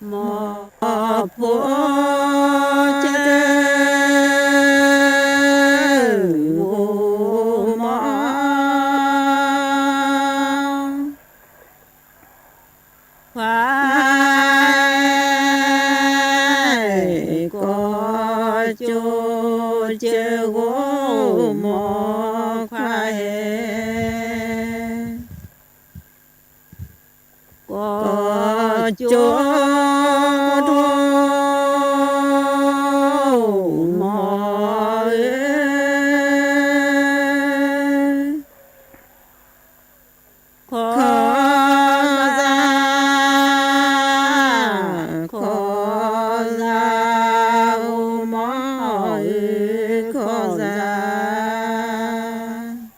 မ်ဖိတဂ့ၤ မ်ခွါ ကိးကၠိကၠိဂိၤ မ်ခွါဧၢ, ကိးကၠိ ခီၣ်စး ခီၣ်စး ဂိၤမီၤဧၢ ခီၣ်စး, ခ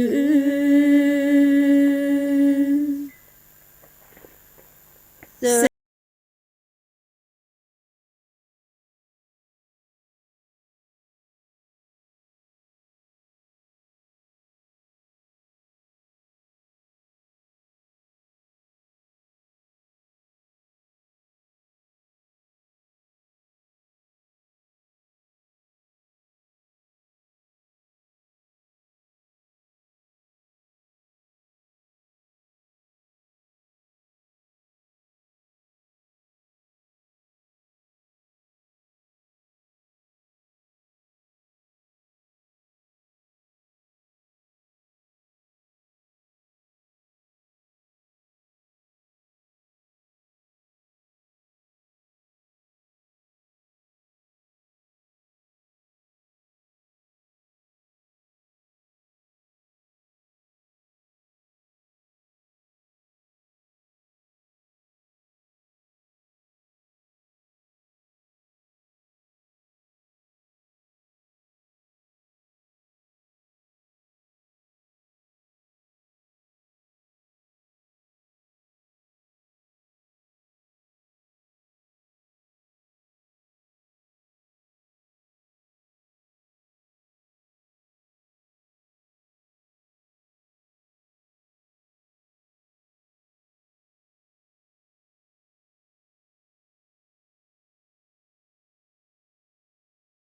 ီၣ်စး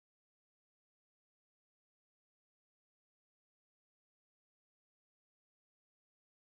က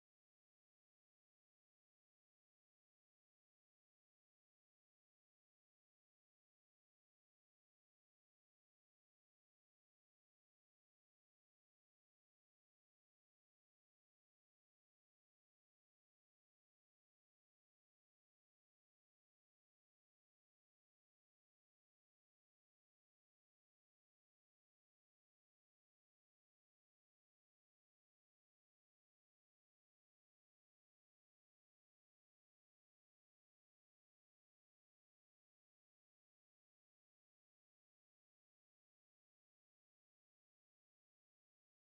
ဒုး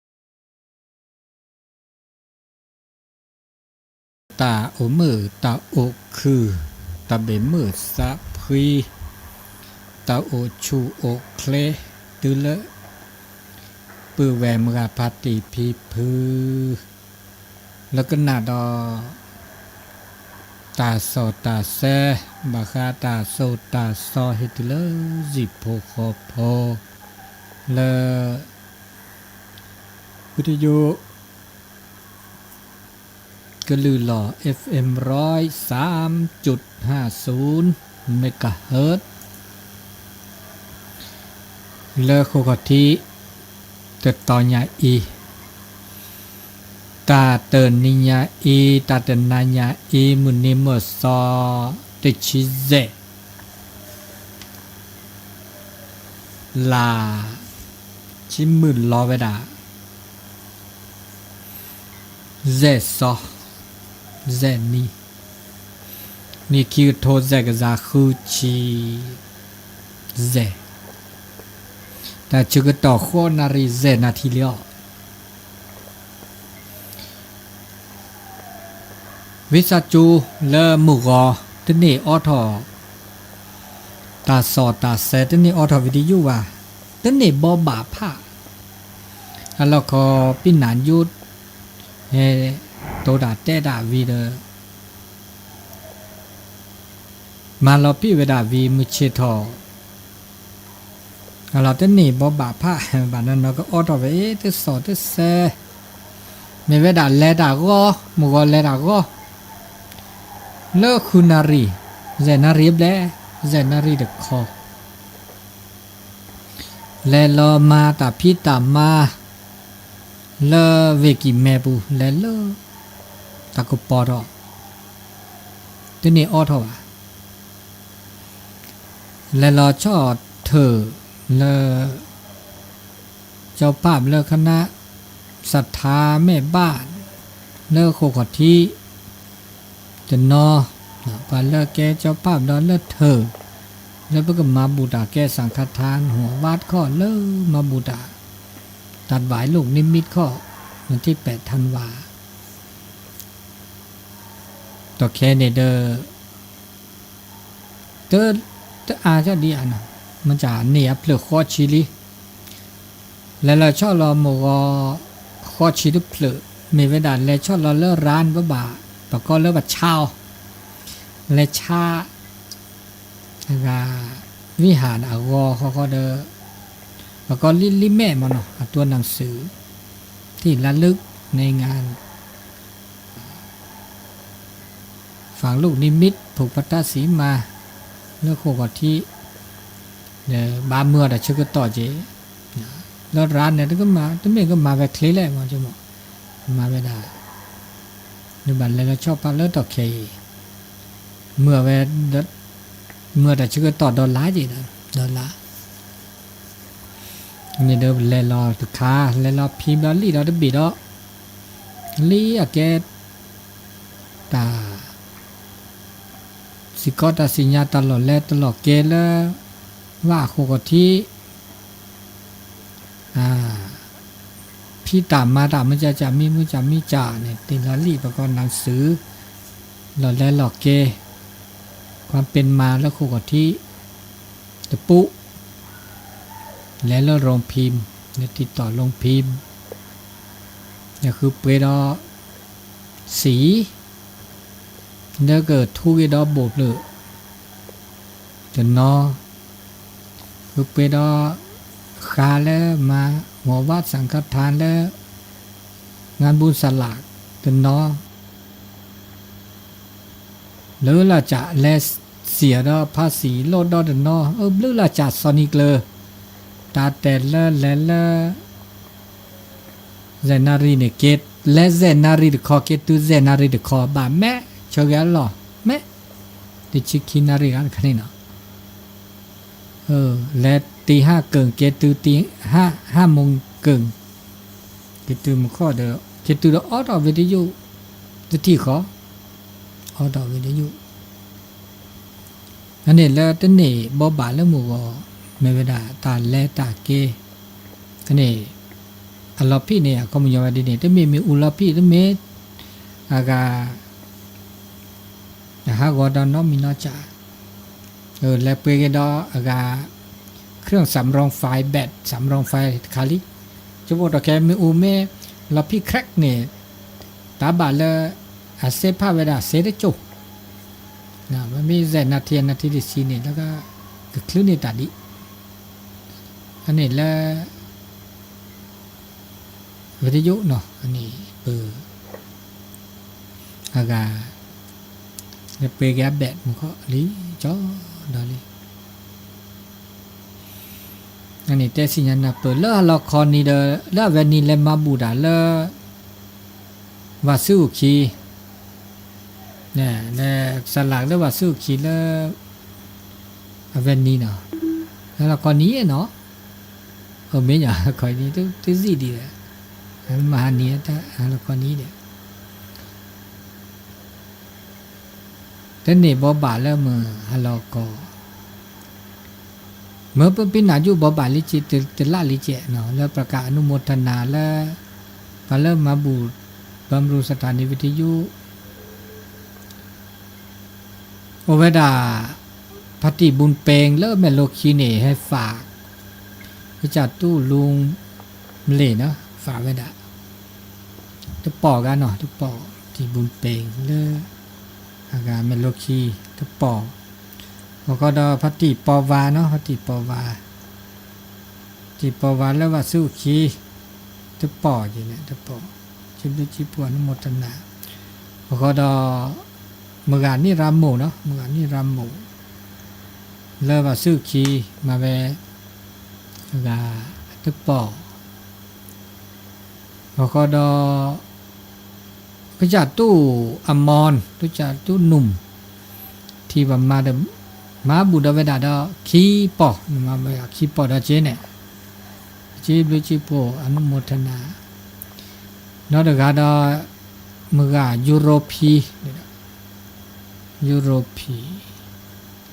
စ တၢ်အိၣ်မုာ်တၢ်အိၣ်ခုၣ်, တၢ်ဘၣ်မုာ်သးဖှံ, တၢ်အိၣ်ဆူၣ်အိၣ်ချ့, တုၤလၢ ပုၢ်ဝဲၢ်မုၢ်ဂၤဖါတံၢ်ဖံဖု လၢကနၣ်ဒီး တၢ်စီၣ်တၢ်ဆဲ ဘၣ်ဃးတၢ်စိၢ်တၢ်စီဟ့ၣ်တုၤလၢ စံၣ်ဖိဃီဖိ လၢ ဝံၤတယိ ကလုာ်လီၤ FM ร้อยสามจุดห้าศูนย์ megahertz လၢဃိာ်ခီၣ်ထံး တတီၤညါအံၤ, တၢ်တနံၤညါအံၤ တၢ်တနၤညါအံၤ မုၢ်နံၤမုၢ်သီ တဆံယဲၢ် လါ ဆံမုၢ်လီၤဝဲဒၣ် ယဲၢ်စီ, ယဲၢ်နံၤ, နံၣ်ခံကထိယဲၢ်ကယၤဃုဆံယဲၢ်, တၢ်ဆၢကတီၢ်ဃိးနၣ်ရံၣ်ယဲၢ်နၣ်ထံလံအီၤ. ဝံသးစူၤလၢမုၢ်ဂီၤ တန့ၢ်အိးထီၣ် တၢ်စီၣ်တၢ်ဆဲး တန့ၢ်အိးထီၣ် video ဘၣ်, တန့ၢ်ဘိးဘၣ်ဖး အလီၢ်ခီ ပံနၢ်ယူး ဟဲတိၤတၢ်တဲတၢ်ဝံၤဒီး မၤလီၤပံာ်ဝဲဒၣ်ဝံၤ မုၢ်ဆ့ၣ်ထီၣ် အလီၢ်တန့ၢ်ဘိးဘၣ်ဖး ဘၣ်နီၢ်နီၢ်ကအိးထီၣ်ဝဲ တစီၣ်တဆဲး မ့ၢ်ဝဲဒၣ်လဲၤတၢ်ဂီၤ မုၢ်ဂီၤလဲၤတၢ်ဂီၤ လၢဃုနၣ်ရံၣ် ယဲၢ်နၣ်ရံၣ်အဘျဲၣ် ယဲၢ်နၣ်ရံၣ်တခီ လဲၤလီၤမၤတၢ်ဖံးတၢ်မၤ လၢဝ့ၢ်ကံၢ်မဲပူၤ လဲၤလၢ တၢ်ကပီၤထီၣ် တန့ၢ်အိးထီၣ်ဘၣ်. လဲၤလီၤဆီၣ်ထွဲလၢ ကၠီဖးလၢခနၣ် စထါမဲာ်ဘၣ် လၢဃိာ်ခီၣ်ထံး တနီၤ ပှၤလၢကဲကၠီဖးဒီးလၢထၢၣ် လၢပကမၤဘူၣ်တၢ်ကဲ สังฆทาน ဟိၣ်ဝးခီၣ်လၢမၤဘူၣ်တၢ် တၢ်ဒွးလူၢ်နံၣ်မံၣ်ခီၣ် วันที่แปดธันวา တီၢ်ခဲန့ၣ်ဒီး တ တအါကဒံအါနီၤ မ့ၢ်ကန့ၢ်အဖျၢၣ်ဃိးဆံလံ လဲၤလီၤဆီၣ်လီၤမုၢ်ဂီၤ ဃိးဆံတဖျၢၣ် မ့ၢ်ဝဲဒၣ်လဲၤဆီၣ်လီၤလၢရၣ် ပဘၣ် ပကိးလၢပဆါအီၤ လဲၤဆါ အဂၤ ဝံဟၣ်အဂီၤဃီဃီဒီး ပကိးလံလံမဲာ်မ့ၢ်နီၤ အတိၢ်နၢ်စူၤ ထံၣ်လါလုၢ် နိုင်ငံ ဖးလူၢ်နံၣ်မံၣ် ဖုၣ်ဖးတၢ်စံးမၤ လၢဃိာ်ခီၣ်ထံး ဒီးဘၣ်မုာ်အီၤတၢ်ဆၢကတီၢ်က့ၤ လၢရၣ်န့ၣ် တမ့ၢ်ကမၤဝဲချ့လဲၣ်မ့ၢ် မၤဝဲဒၣ် နဘၣ်လဲၤလီၤဆီၣ်ဖးလၢတီၢ်ခဲအံၤ မုာ်ဝဲ မုာ်တၢ်ဆၢကတီၢ်ဒီးလါက့ၤဒီး ဒီးလါ န့ၣ်ဒီးလဲၤလီၤတခါ လဲၤလီၤဖံးဘျီလံဒီးတဘ့ၣ်ဒီး လံအကဲ တၢ် စ့ၢ်ကီးတၢ်စံၣ်ညါတၢ်လီၢ်လဲၤတၢ်လီၢ်ကဲလၢ ဝၣ်အဃိာ်ခီၣ်ထံး ဖံးတၢ်မၤတၢ်မုၢ်ကၢ်ကၢ်မံမုၢ်ကၢ်မံကၢ်န့ၣ် တ့ၢ်လီၤလံ ပကိးနၢ်စူၤ လီၢ်လဲၤလီၢ်ကဲ ความเป็นมา လၢဃိာ်ခီၣ်ထံး တပူၤ လဲၤလၢ โรงพิมพ์ လဲၤတံာ်တီၢ် โรงพิมพ์ လဲၤဃုပှ့ၤဒီး စံၣ် လၢကထူက့ၤဒီးဘိၣ်ဖျၢၣ် တနီၤ ဃုပှ့ၤဒီး ဃါလၢမၤ ဟိၣ်ဝး สังฆทาน လၢ งานบุญสลาก တနီၤ ဘျုးလၢ်စၢ် လဲၤစံၣ်ဒီးဖါစံၣ်လိၣ်ဒီတနီၤ အၢ ဘျုးလၢ်စၢ်စီၤနံၤကျၢၤ တၢ်တဲလၢလဲၤလၢ ယဲၢ်နၣ်ရံၣ်န့ၣ် က့ၤ လဲၤယဲၢ်နၣ်ရံၣ်တခီ က့ၤတုၤယဲၢ်နၣ်ရံၣ်တခီ ဘၣ်မဲာ်ဆၢဂ့ၤအလီၢ် မဲာ် တဆံခံနၣ်ရံၣ်ဂၤတခါန့ၣ်နီၤ လဲၤတံၤဟးကၢၢ် က့ၤတုၤတံၤ ဟး ဟးမိၢ်ကၢၢ် က့ၤတုၤမုၢ်ခီၣ်ဒီး က့ၤတုၤဒီးအိးထီၣ်ဝံၤတယုၢ် တထံၣ်ဃီ အိးထီၣ်ဝံၤတယုၢ် အန့ၣ်လၢတန့ၢ်ဘိးဘၣ်လၢမုၢ်ဂီၤ မ့ၢ်ဝဲဒၣ်တၢ်လဲၤတၢ်က့ၤ အန့ၣ် အလီၤဖံးန့ၣ် အခီပညီဝဲဒ်န့ၣ် တမ့ၢ်မ့ၣ်အူလီၤဖံး တမ့ၢ် အဂၤ အဟးဂီၤဒီးနီတမံၤနီတမံၤ လဲၤပှ့ၤက့ၤဒီးအဂၤ เครื่องสำรองไฟ แบตสำรองไฟ တခါလံ ကၠိဖိတီၢ်ခဲမ့ၣ်အူမ့ၢ်လီၤဖံး crack န့ၣ် တၢ်ဘၣ်လၢ အစ့ဖးဝဲဒၣ်စ့တကၠိၢ် မ့မ့ၢ်ယဲၢ်နၣ်ထံ နၣ်ထံတဆံန့ၣ် လၢကချုးန့ၢ်တၢ်ဒံး အန့ၣ်လၢ ဝံၤတယုၢ်နီၤ အန့ၣ် ပ အဂၤ လၢပှ့ၤက့ၤအဘဲးမုၢ်ခီၣ်လံ ကၠီဒီးလံ အန့ၣ်တဲစံၣ်ညါနၢ်ပၢၢ်လၢအလီၢ်ခီနံၤဒီး လၢအဝဲနံၤလဲၤမၤဘူၣ်တၢ်လၢ ဝၤဆူၣ်အခံ လဲၤကစၢ်လၢဝၤဆူၣ်အခံလၢ အဝဲနံၤနီၤ လၢလီၢ်ခီနံၤနီၤ အမ့ၢ်ညါခီနံၤ တဇံၣ်ဒံးဒီး မဟါနံၤ လီၢ်ခီနံၤဒီး တန့ၢ်ဘိးဘၣ်လၢမုၢ်ဟါလီၤကီၢ်, မ့ၢ်ပပံနၢ်ယူၣ်ဘိးဘၣ်လံက့ၤ တလၢ်လံက့ၤနီၤ လၢပှၤက อนุโมทนา လၢ ပှၤလၢမၤဘူၣ် บำรุงสถานีวิทยุ အိၣ်ဝဲဒၣ် ဖါတံၢ်ဘူၣ်ပ့ၢ်လၢမဲာ်လိခံန့ၣ် ဟဲဖး ကစၢ်တူၢ်လူၤမလ့ၣ်နီၤ ဖးဝဲဒၣ် တပီၢ်ဂၤနီၤ တပီၢ် ဖါတံၢ်ဘူၣ်ပ့ၢ်လၢ အဂၤမဲာ်လိခံ တပီၢ်, အဃိဒီးဖါတံၢ်ပီၤဝၤနီၤ ဖါတံၢ်ပီၤဝၤ တံၢ်ပီၤဝၤလၢဘၣ်ဆူၣ်ခံ တပီၢ်ယဲန့ၣ် တပီၢ် ကဘျုးကဖှိၣ် อนุโมทนา အဃိဒီး မုၢ်ဂၤနံၣ်ရၤမိၢ်နီၤ မုၢ်ဂၤနံၣ်ရၤမိၢ် လၢဘၣ်ဆူၣ်ခံ မၤဝဲ အဂၤ တပီၢ် အဃိဒီး ကစၢ်တူၢ်အမီၢ် ကစၢ်တူၢ်နူၢ် ထံၣ်ဘၣ်မၤဒီး မၤဘူၣ်ဒီးဝဲဒၣ်ဒီးခံပီၢ် မၤဝဲခံပီၢ်ဒီးက့န့ၣ် ကဘျုးကဖှိၣ် อนุโมทนา ဒီးတဂၤဒီး မုၢ်ဂၤယူရိဖံ ယူရိဖံ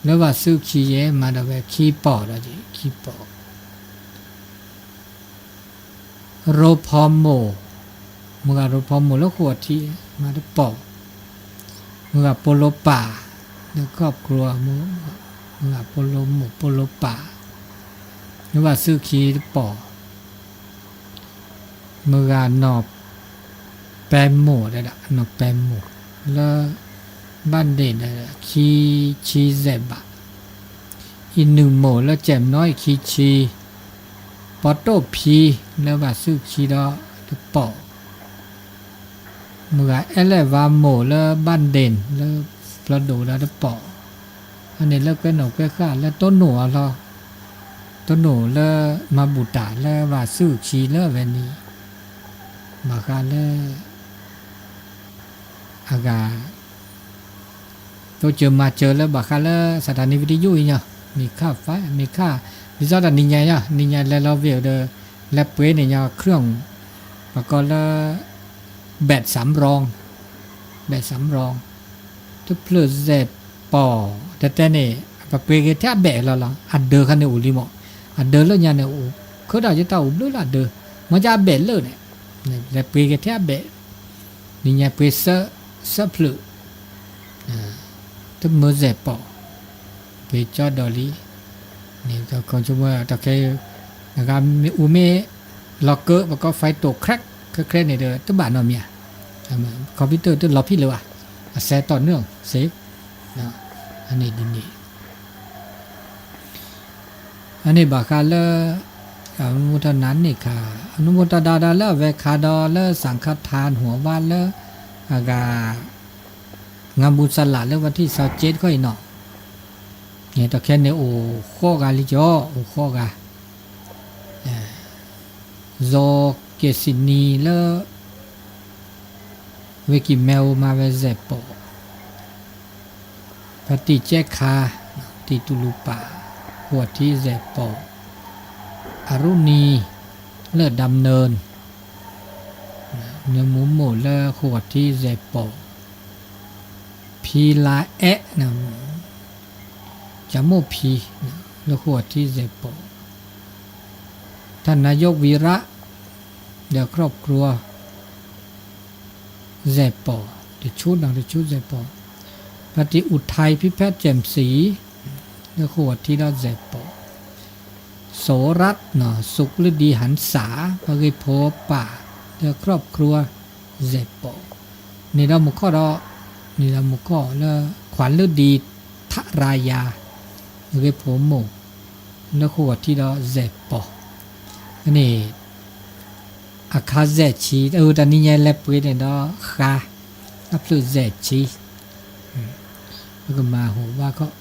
လၢဘၣ်ဆူၣ်ခံယဲ မၤဒီးဝဲခံပီၢ်ဒီးက့ ခံပီၢ် ရိဖီမိၢ်, မုၢ်ဂၤရိဖီမိၢ်လၢဃိာ်ထံး မၤတပီၢ်, မုၢ်ဂၤပိလိပၢ် လၢခီၣ်ကျိ မုၢ်ဂၤပိလိမိၢ်ပိလိပၢ် လၢဘၣ်ဆူၣ်ခံတပီၢ်, မုၢ်ဂၤနီၢ်ပဲမိၢ်ဒၣ် နီၢ်ပဲမိၢ် လၢ ဘၣ်ဒ့ၣ်ဒီး ခံဆံယဲၢ်ဘး အံၤနုာ်မိၢ်လၢကဲးမနီၢ်အံၤခံဆံ, ပီတိၢ်ဖံ လၢဘၣ်ဆူၣ်ခံဒီးတပီၢ်, မုၢ်ဂၤအဲလဲၣ်ဝါမိၢ်လၢဘၣ်ဒ့ၣ် လၢဖျီဒိၣ်ဒီးတပီၢ်, အန့ၣ်လၢကွဲးနီၣ်ကွဲးဃာ်လၢတိၢ်နိၣ်အလီၢ်, တိၢ်နိၣ်လၢမၤဘူၣ်တၢ်လၢဘၣ်ဆူၣ်ခံလၢအဝဲန့ၣ်, ဘၣ်ဃးလၢ အဂၤ တိစၢၤမၤစၢၤလၢဘၣ်ဃးလၢ สถานีวิทยุ အံၤညီ, မ့ၢ်ခါ မ့ၢ်ခါ ဒ်သိးတၢ်နံၤညါညီ, နံၤညါလဲၤလီၤဝ့ၢ်ဒီး လဲၤပှ့ၤန့ၣ်ညီ เครื่อง ပကိးလၢ แบตสำรอง แบตสำรอง တဖျၢၣ်ယဲၢ်ပီၢ် တဲတဲန့ၣ် ပပှ့ၤက့ၤထဲအဘဲၣ်လီၤလီၤ အဒၢးခါန့ၣ်အိၣ်လံမး, အဒၢးလၢညါန့ၣ်အိၣ် ခဲဒၣ်ယတၢ်အိၣ်ဘျုးလၢအဒၢး, မ့ၢ်ကဘဲၣ်လၢန့ၣ်, လဲၤပှ့ၤက့ၤထဲအဘဲၣ်, နံၤညါပှ့ၤ သၢဖျၢၣ် တမၢယဲၢ်ပီၢ်, ပှ့ၤကၠီဒီးလံ, န့ၣ်တခီဆိမိၣ်တၢ်ခဲ, နဂၤမ့ၢ်အူမ့ၢ် လီၤကၢ ပကိး ไฟ တိာ် crack ခဲ crack န့ၣ်ဒီး တဘၣ်နီတမံၤဧါ, computer တလီၤဖံးလၢၤဘၣ်, အစဲးတီၢ်နုာ်စ့, အန့ၣ်ဒ်န့ၣ် အန့ၣ်ဘၣ်ဃးလၢ အနုโมทนาန့ၣ်ခါ, အနုโมทนาဒၣ်လၢအဝဲခါဒီးလၢ สังฆทาน ဟူးဝးလၢ အဂၤ งานบุญสละ လၢวันที่ซาวเจ็ด ခီအံၤနီၤ, တၢ်ခဲန့ၣ်အိၣ်ဃိးဂၤလံကီး အိၣ်ဃိးဂၤ, စီၤက့ၤစံနံၤလၢ ဝ့ၢ်ကံၢ်မဲအိၣ် မၤဝဲယဲၢ်ပီၢ်, ဖါတံၢ်ကဲခါ တံၢ်တူၢ်လူၤပာ် ဃိးထံယဲၢ်ပီၢ်, အရူနံၤ လၢဒၢနၢၣ် မူမိၢ်လၢဃိးထံယဲၢ်ပီၢ်, ဖံလါအဲး ကမိၣ်ဖံ လၢဃိးထံယဲၢ်ပီၢ်, ထနယိၣ်ဝံရၣ် ဒီးครอบครัว ယဲၢ်ပီၢ်, တဆူနီၤ တဆူယဲၢ်ပီၢ်, ဖါတံၢ်အူထံ ဖံဖဲၣ်ကၠဲၣ်စံ လၢဃိးထံဒီးယဲၢ်ပီၢ်, စီၤရၣ် စုကလုၢ်ဒံဟၣ်စၢ် ပှၤဂ့ၢ်ဖိပၢ် ဒီး ครอบครัว ယဲၢ်ပီၢ်, န့ၣ်ဒီးမူခီၣ်ဒီး န့ၣ်ဒီးမူခီၣ်လၢ ခွါလုၢ်ဒံ ထရၤယၤ ဂ့ၢ်ဖိမိၢ် လၢဃိးထံဒီးယဲၢ်ပီၢ်, န့ၣ် အခါယဲၢ်ဆံ တၢ်နံၤညါလဲၤပှ့ၤန့ၣ်ဒီးဃါ အဖျၢၣ်ယဲၢ်ဆံ, ပကမၤဟူးဘၣ်ခီၣ်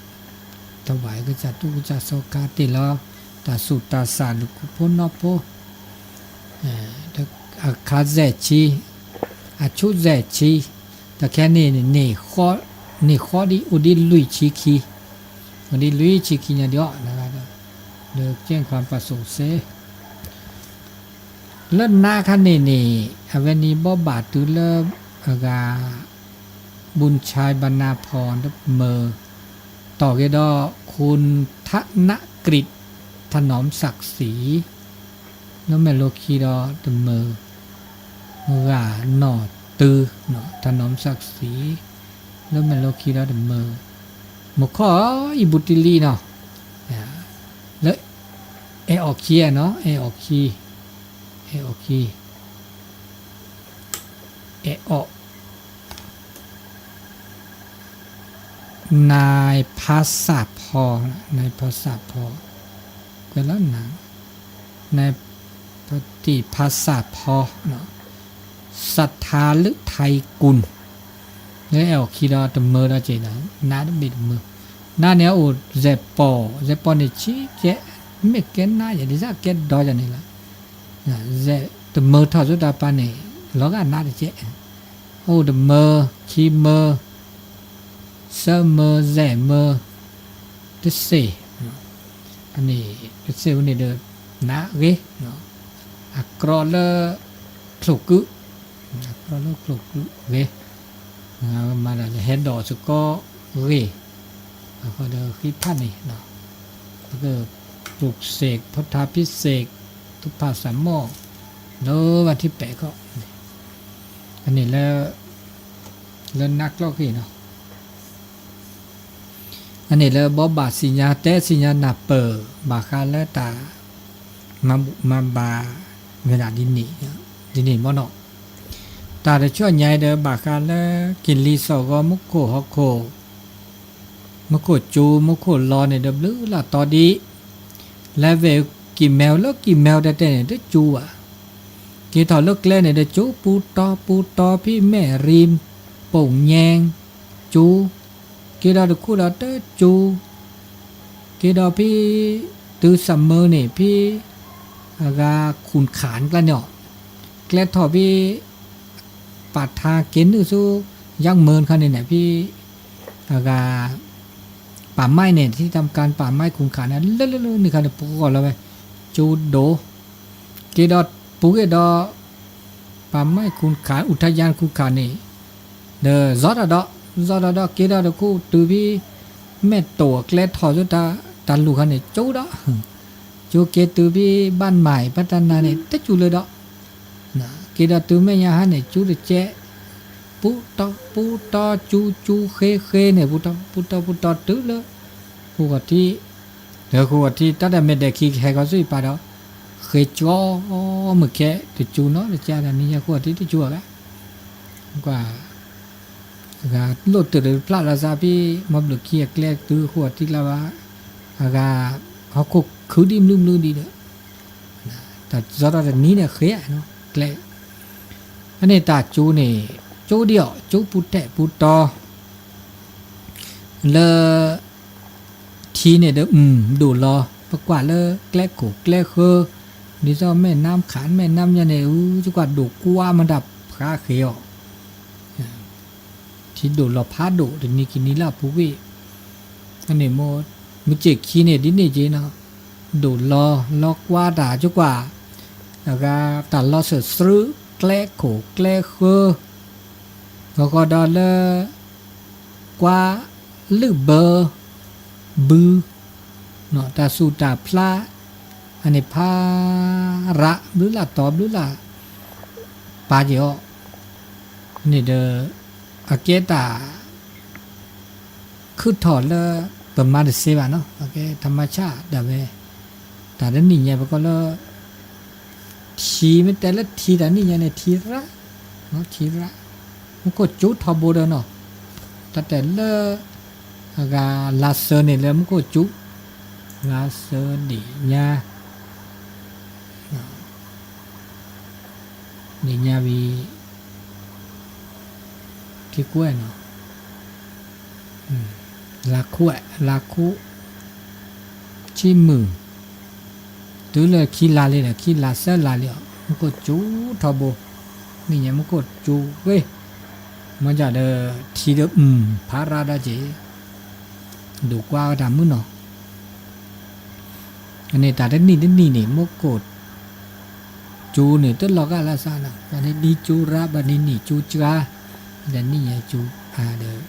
ထီၣ်ဘၣ်ကစၢ်တူၢ်ကစၢ်စီၤခါတ့ၢ်လီၤ တၢ်ဆူးတၢ်ဆါ လူၤခိၣ်ဖိနီၢ်ဖိ, အခါယဲၢ်ဆံ, အဆူၣ်ယဲၢ်ဆံ, တၢ်ခဲန့ၣ် န့ၢ်ဃီဒ်အိၣ်ဒ်လွံၢ်ဆံခံ, အိၣ်ဒ်လွံၢ်ဆံခံညါဒံးအီၤ, လၢကဲၣ်ခွါပာ်စိၤစ့ လၢနါခါန့ၣ်န့ၣ် အဝဲန့ၣ်ဘိးဘၣ်တုၤလၢ အဂၤ บุญชัย บรรณาภรณ์ တမၢ, တီၢ်က့ၤဒီး คุณธนกฤษ ถนอมศักดิ์ศรี လၢမဲာ်လိခံဒီးတမၢ, ဂၤနီၢ်တု, ถนอมศักดิ์ศรี လၢမဲာ်လိခံဒီးတမၢ, မုၢ်ခီၣ်အံၤဘူးတံၢ်လံနီၤ, လၢ အဲၣ်အီၣ်ခံနီၤ, အဲၣ်အီၣ်ခံ, အဲၣ်အီၣ်ခံ, အဲၣ်အီၣ် นายภาษาพร, นายภาษาพร, ကွဲးလီၤနၤ, นายภาษาพร, ศรัทธาฤทัยกุล လၢအဲၣ်အီၣ်ခံဒီးတမၢဒီးက့ၤနီၤ, နးတဘ့ၣ်တမၢ, နးန့ၣ်အိၣ် ဇဲးပီၢ်, ဇဲးပီၢ်န့ၣ်ဆံကဲ, မ့ၢ်ကဲနးယၤ ဒ်သိးကဲဒီးယၤန့ၣ်လီၤ, တမၢထီၣ်စိတၢ်ပၤန့ၣ် လီၤဂာ်နးတကဲ, အိၣ်တမၢ, ခံမၢ, သၢမၢ, ယဲၢ်မၢ, တဆံ, အန့ၣ် တဆံဝဲန့ၣ်ဒီး နးဂ့ၤ, အကြီလၢ ချိၣ်ကု, အကြီလၢချိၣ်ကုဂ့ၤ, မၤဒၣ်လၢဟဲဒိးစ့ၢ်ကီးဂ့ၤ, အဃိဒီးဃံဖးန့ၣ်, ပက ပူၣ်စ့ၣ် ဖီထါဖံစ့ၣ် သူၣ်ဖးစၢ်မီၢ် လၢဘၣ်ထံပဲာ်ခီ, အန့ၣ်လၢ လၢနးကျိၣ်ဃ့နီၤ, အန့ၣ်လၢဘီဘၣ်စံၣ်ညါတဲစံၣ်ညါနၢ်ပၢၢ် ဘၣ်ဃးလၢတၢ် မၤဘူၣ်မၤဘါဝဲဒၣ်ဒ်န့ၣ်, ဒ်န့ၣ်မ့ၢ်နီၤ, တၢ်တဆှီညါအံၤဒီး ဘၣ်ဃးလၢကလံၤစိးဂီၤမူခိၣ်ဟီၣ်ခိၣ်, မူခိၣ်ကၠူ မူခိၣ်လီၤန့ၣ်ဒီး ဘျုးလၢ်တီဒံး, လဲၤဝဲကံၢ်မဲဝဲလၢကံၢ်မဲဝဲတဲတဲန့ၣ် တကၠူဘၣ်, က့ၤထီၣ်လၢကျဲန့ၣ်ဒီး ကၠူပူတီပူတီဖဲမဲၣ်ရံ ပိာ်ညဲ ကၠူ, က့ၤဒီးတခူၣ်ဒီးတကၠူ, က့ၤဒီးဖဲ တုၤစၢ်မၢန့ၣ် ဖဲ အဂၤခူၣ်ခၣ်န့ၣ်ကျါန့ၣ်အီၤ, ကျဲထီၣ်ဖဲ ပာ်ထါက့ၤနုာ်ဆူ ယၢ်မၢတခါန့ၣ်န့ၣ် ဖဲ အဂၤ ပာ်မၢ်န့ၣ် ထံၣ်တၢ်မကၤပာ်မၢ်ခူၣ်ခၣ်န့ၣ် လၢလၢလၢန့ၣ်ခါန့ၣ် ပှီၢ်လီၤဝဲ ကၠူဒိၣ်, က့ၤဒီးပူၤက့ၤဒီး ပာ်မၢ်ခူၣ်ခၣ် အူထယၢၣ်ခူၣ်ခၣ်န့ၣ် ဒီးယီၤတၢ်ဒီး ယီၤတၢ်ဒီး က့ၤဒီးတခူၣ်တုၤဖဲ မဲၣ်တိၢ်အကျဲထီၣ်ဆူတၢ်လူၢ်ခါန့ၣ် ကၠူဒီး ကၠူက့ၤတုၤဖဲ ဘၣ်မၤအံၤ ဘၣ်တၢ်နါန့ၣ် တကၠူလၢၤဒီး က့ၤဒီးတုၤမဲာ်ညါဟါန့ၣ် ကၠူတကဲး, ပူတီပူတီ ကၠူကၠူဃ့ဃ့န့ၣ် ပူတီပူတီတုၤလၢ ဃိဂီၤထံး, ဒီးဃိဂီၤထံး တၢ်တၢ်မဲာ်ဒဲးခံကဟဲခီဆူယပၤဒီး ဃ့ကၠီမုၢ်ခဲ တကၠူနီတကဲးဒီး နံၤညါဃိဂီၤထံးတကၠူအီၤဘၣ်, ကွၢ် အဂၤလိၣ်တၢ်တဖျးလီၤစးဖဲ မီဘျုးခံအကျဲတုၤဃိဂီၤထံးကျါဘၣ်, အဂၤ ဟီၣ်ခိၣ်ခုဒံးမနုၤမနုၤဒံးဒီး တၢ်ယီၤထီၣ်တနံၤန့ၣ်ဃ့နီၤ ကျဲ, အန့ၣ်တၢ်ကၠူန့ၣ် ကၠူဒံးအီၤ ကၠူပူၤတဲာ်ပူၤတီ လၢ ထံန့ၣ်ဒီး ဒိၣ်လီၤ ပကွၢ်လၢကျဲခိၣ်ကျဲဃၢၤ, ဒ်သိးမဲၢ်နါခၣ်မဲၢ်နါညါန့ၣ် အူကကွၢ်ဒိၣ်ကွါမတၤဖးဃ့အီၤ ထံဒိၣ်လီၤဖးဒိၣ် တနံၤခံနံၤလၢအပူၤကွံာ်, အန့ၣ် မုၢ်စ့ၢ်ခံန့ၣ် ဒ်န့ၣ်က့နီၤ, ဒိၣ်လီၤ လီၤကွါတၢ်ကကွၢ်, အဂၤတၢ်လီၤစၢၣ်စၢၣ် ကျဲခိၣ်ကျဲဃၢၤ, ဂီၤဂီၤဒီးလၢ ကွါလုၢ်ဘၢ ဘု တၢ်ဆူၣ်တၢ်ဖျါ, အန့ၣ်ဖးရး ဘျုးလၢ်တီၤဘျုးလၢ် ပာ်က့ၤအီၤ, န့ၣ်ဒီး အကဲတၢ် ခုၣ်ထီၣ်လၢ ပမၤတသ့ဘၣ်နီၤ, အကဲ ธรรมชาติ ဒၣ်ဝဲ, တၢ်တနံၣ်ညါပကီၢ်လၢ ထံ မ့ၢ်တဲလၢထံတၢ်နံၣ်ညါန့ၣ် ထံရၣ်, ထံရၣ်, မူခိၣ်ကၠူထီဘိဒီးနီၤ, တၢ်တဲလၢ အဂၤလါစၢၤန့ၣ်လၢမူခိၣ်ကၠူ, လါစၢၤဒ့ၣ်ညါ ဒ့ၣ်ညါဝံၤ ထံကွဲးနီၤ, လါခူ, လါခူ, ဆံမုၢ်, တုၤလၢခံလါလံဒီး ခံလါသၢလါလံအီၤ မူခိၣ်ကၠူထီဘိ, နံၣ်ညါမူခိၣ်ကၠူဂ့ၤ, မ့ၢ်ဒ်ဒီး ထံဒီး ဖးရးဒီးက့ၤ ဒိၣ်ကွါဝဲတၢ်မုၢ်နီၤ အန့ၣ်တၢ်တနံၣ်တနံၣ်န့ၣ် မူခိၣ်ကၠူန့ၣ် တလီၤဂာ်လၢစးနီၤ, ဘၣ်န့ၣ်နံၤကၠူရၣ် ဘၣ်န့ၣ်နံၣ်ကၠူစှၤ, ဒီးနံၣ်ညါကၠူ ဒီး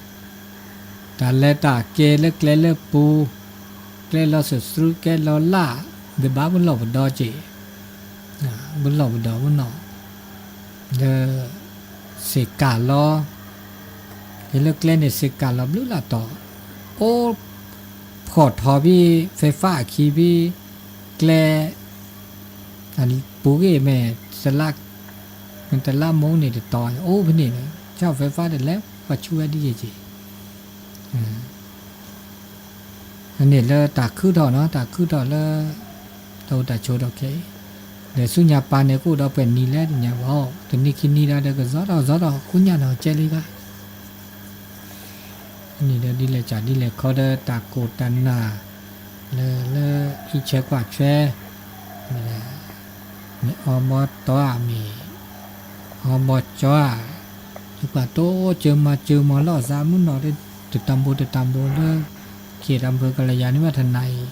တၢ်လဲၤတၢ်က့ၤလၢကျဲလၢပူၤ, ကျဲလီၤစၢၤသရူး ကျဲလီၤလၢ်, ဒီးဘၣ်ပလီၢ်ပဒီက့ၤ, ပလီၢ်ပဒီပနီၣ်, ဒီး စ့ၢ်ကၢ်လီၤ, က့ၤလၢကျဲန့ၣ် စ့ၢ်ကၢ်လီၤဘျုးလၢ်တီၤ, အိၣ်ဖှီၣ်ထီၣ်ဖဲ ไฟฟ้า အခံဖဲ ကျဲ ပူၤဂ့ၢ်မ့ၢ် တလါမိၢ်န့ၣ်တတီၤ အိၣ်ဖဲန့ၣ်န့ၣ် ဆၣ် ไฟฟ้า တလဲၤပှၤဆူဝဲဒ်ယဲၢ်က့ၤ န့ၣ်လၢတၢ်ခုထီၣ်နီၤ တၢ်ခုထီၣ်လၢ တၢ်အိၣ်တၢ်ဆိးဒီးခဲအံၤ, ဒီးဆူညါပၢ်န့ၣ် ကအိၣ်ဒီးပှဲၤနံၤလဲၣ်တညါဘၣ်, တနံၤခံနံၤဒီး ကစီဒီကစီဒီ ဃုညါနီၤ ကဲလံဂၤ န့ၣ်ဒီးဒ်လဲၣ်ကးဒ်လဲၣ်ခီဒီးတၢ်ကိၢ်တၢ်နၢ် လၢ လၢအံးဆဲကွၢ်ဆဲ မ့ၢ်အီဘီတီဧါ မ့ၢ်အီဘီကၠီဧါ, ယကွၢ်တိစၢၤမၤစၢၤမၤလီၤအသးမုၢ်နီၢ် တတၢ်ဘိတတၢ်ဘိလၢ ခ့ၣ်တၢ်ဘိကလၢယၤန့ၣ်ဘၣ်တနၤအံၤ,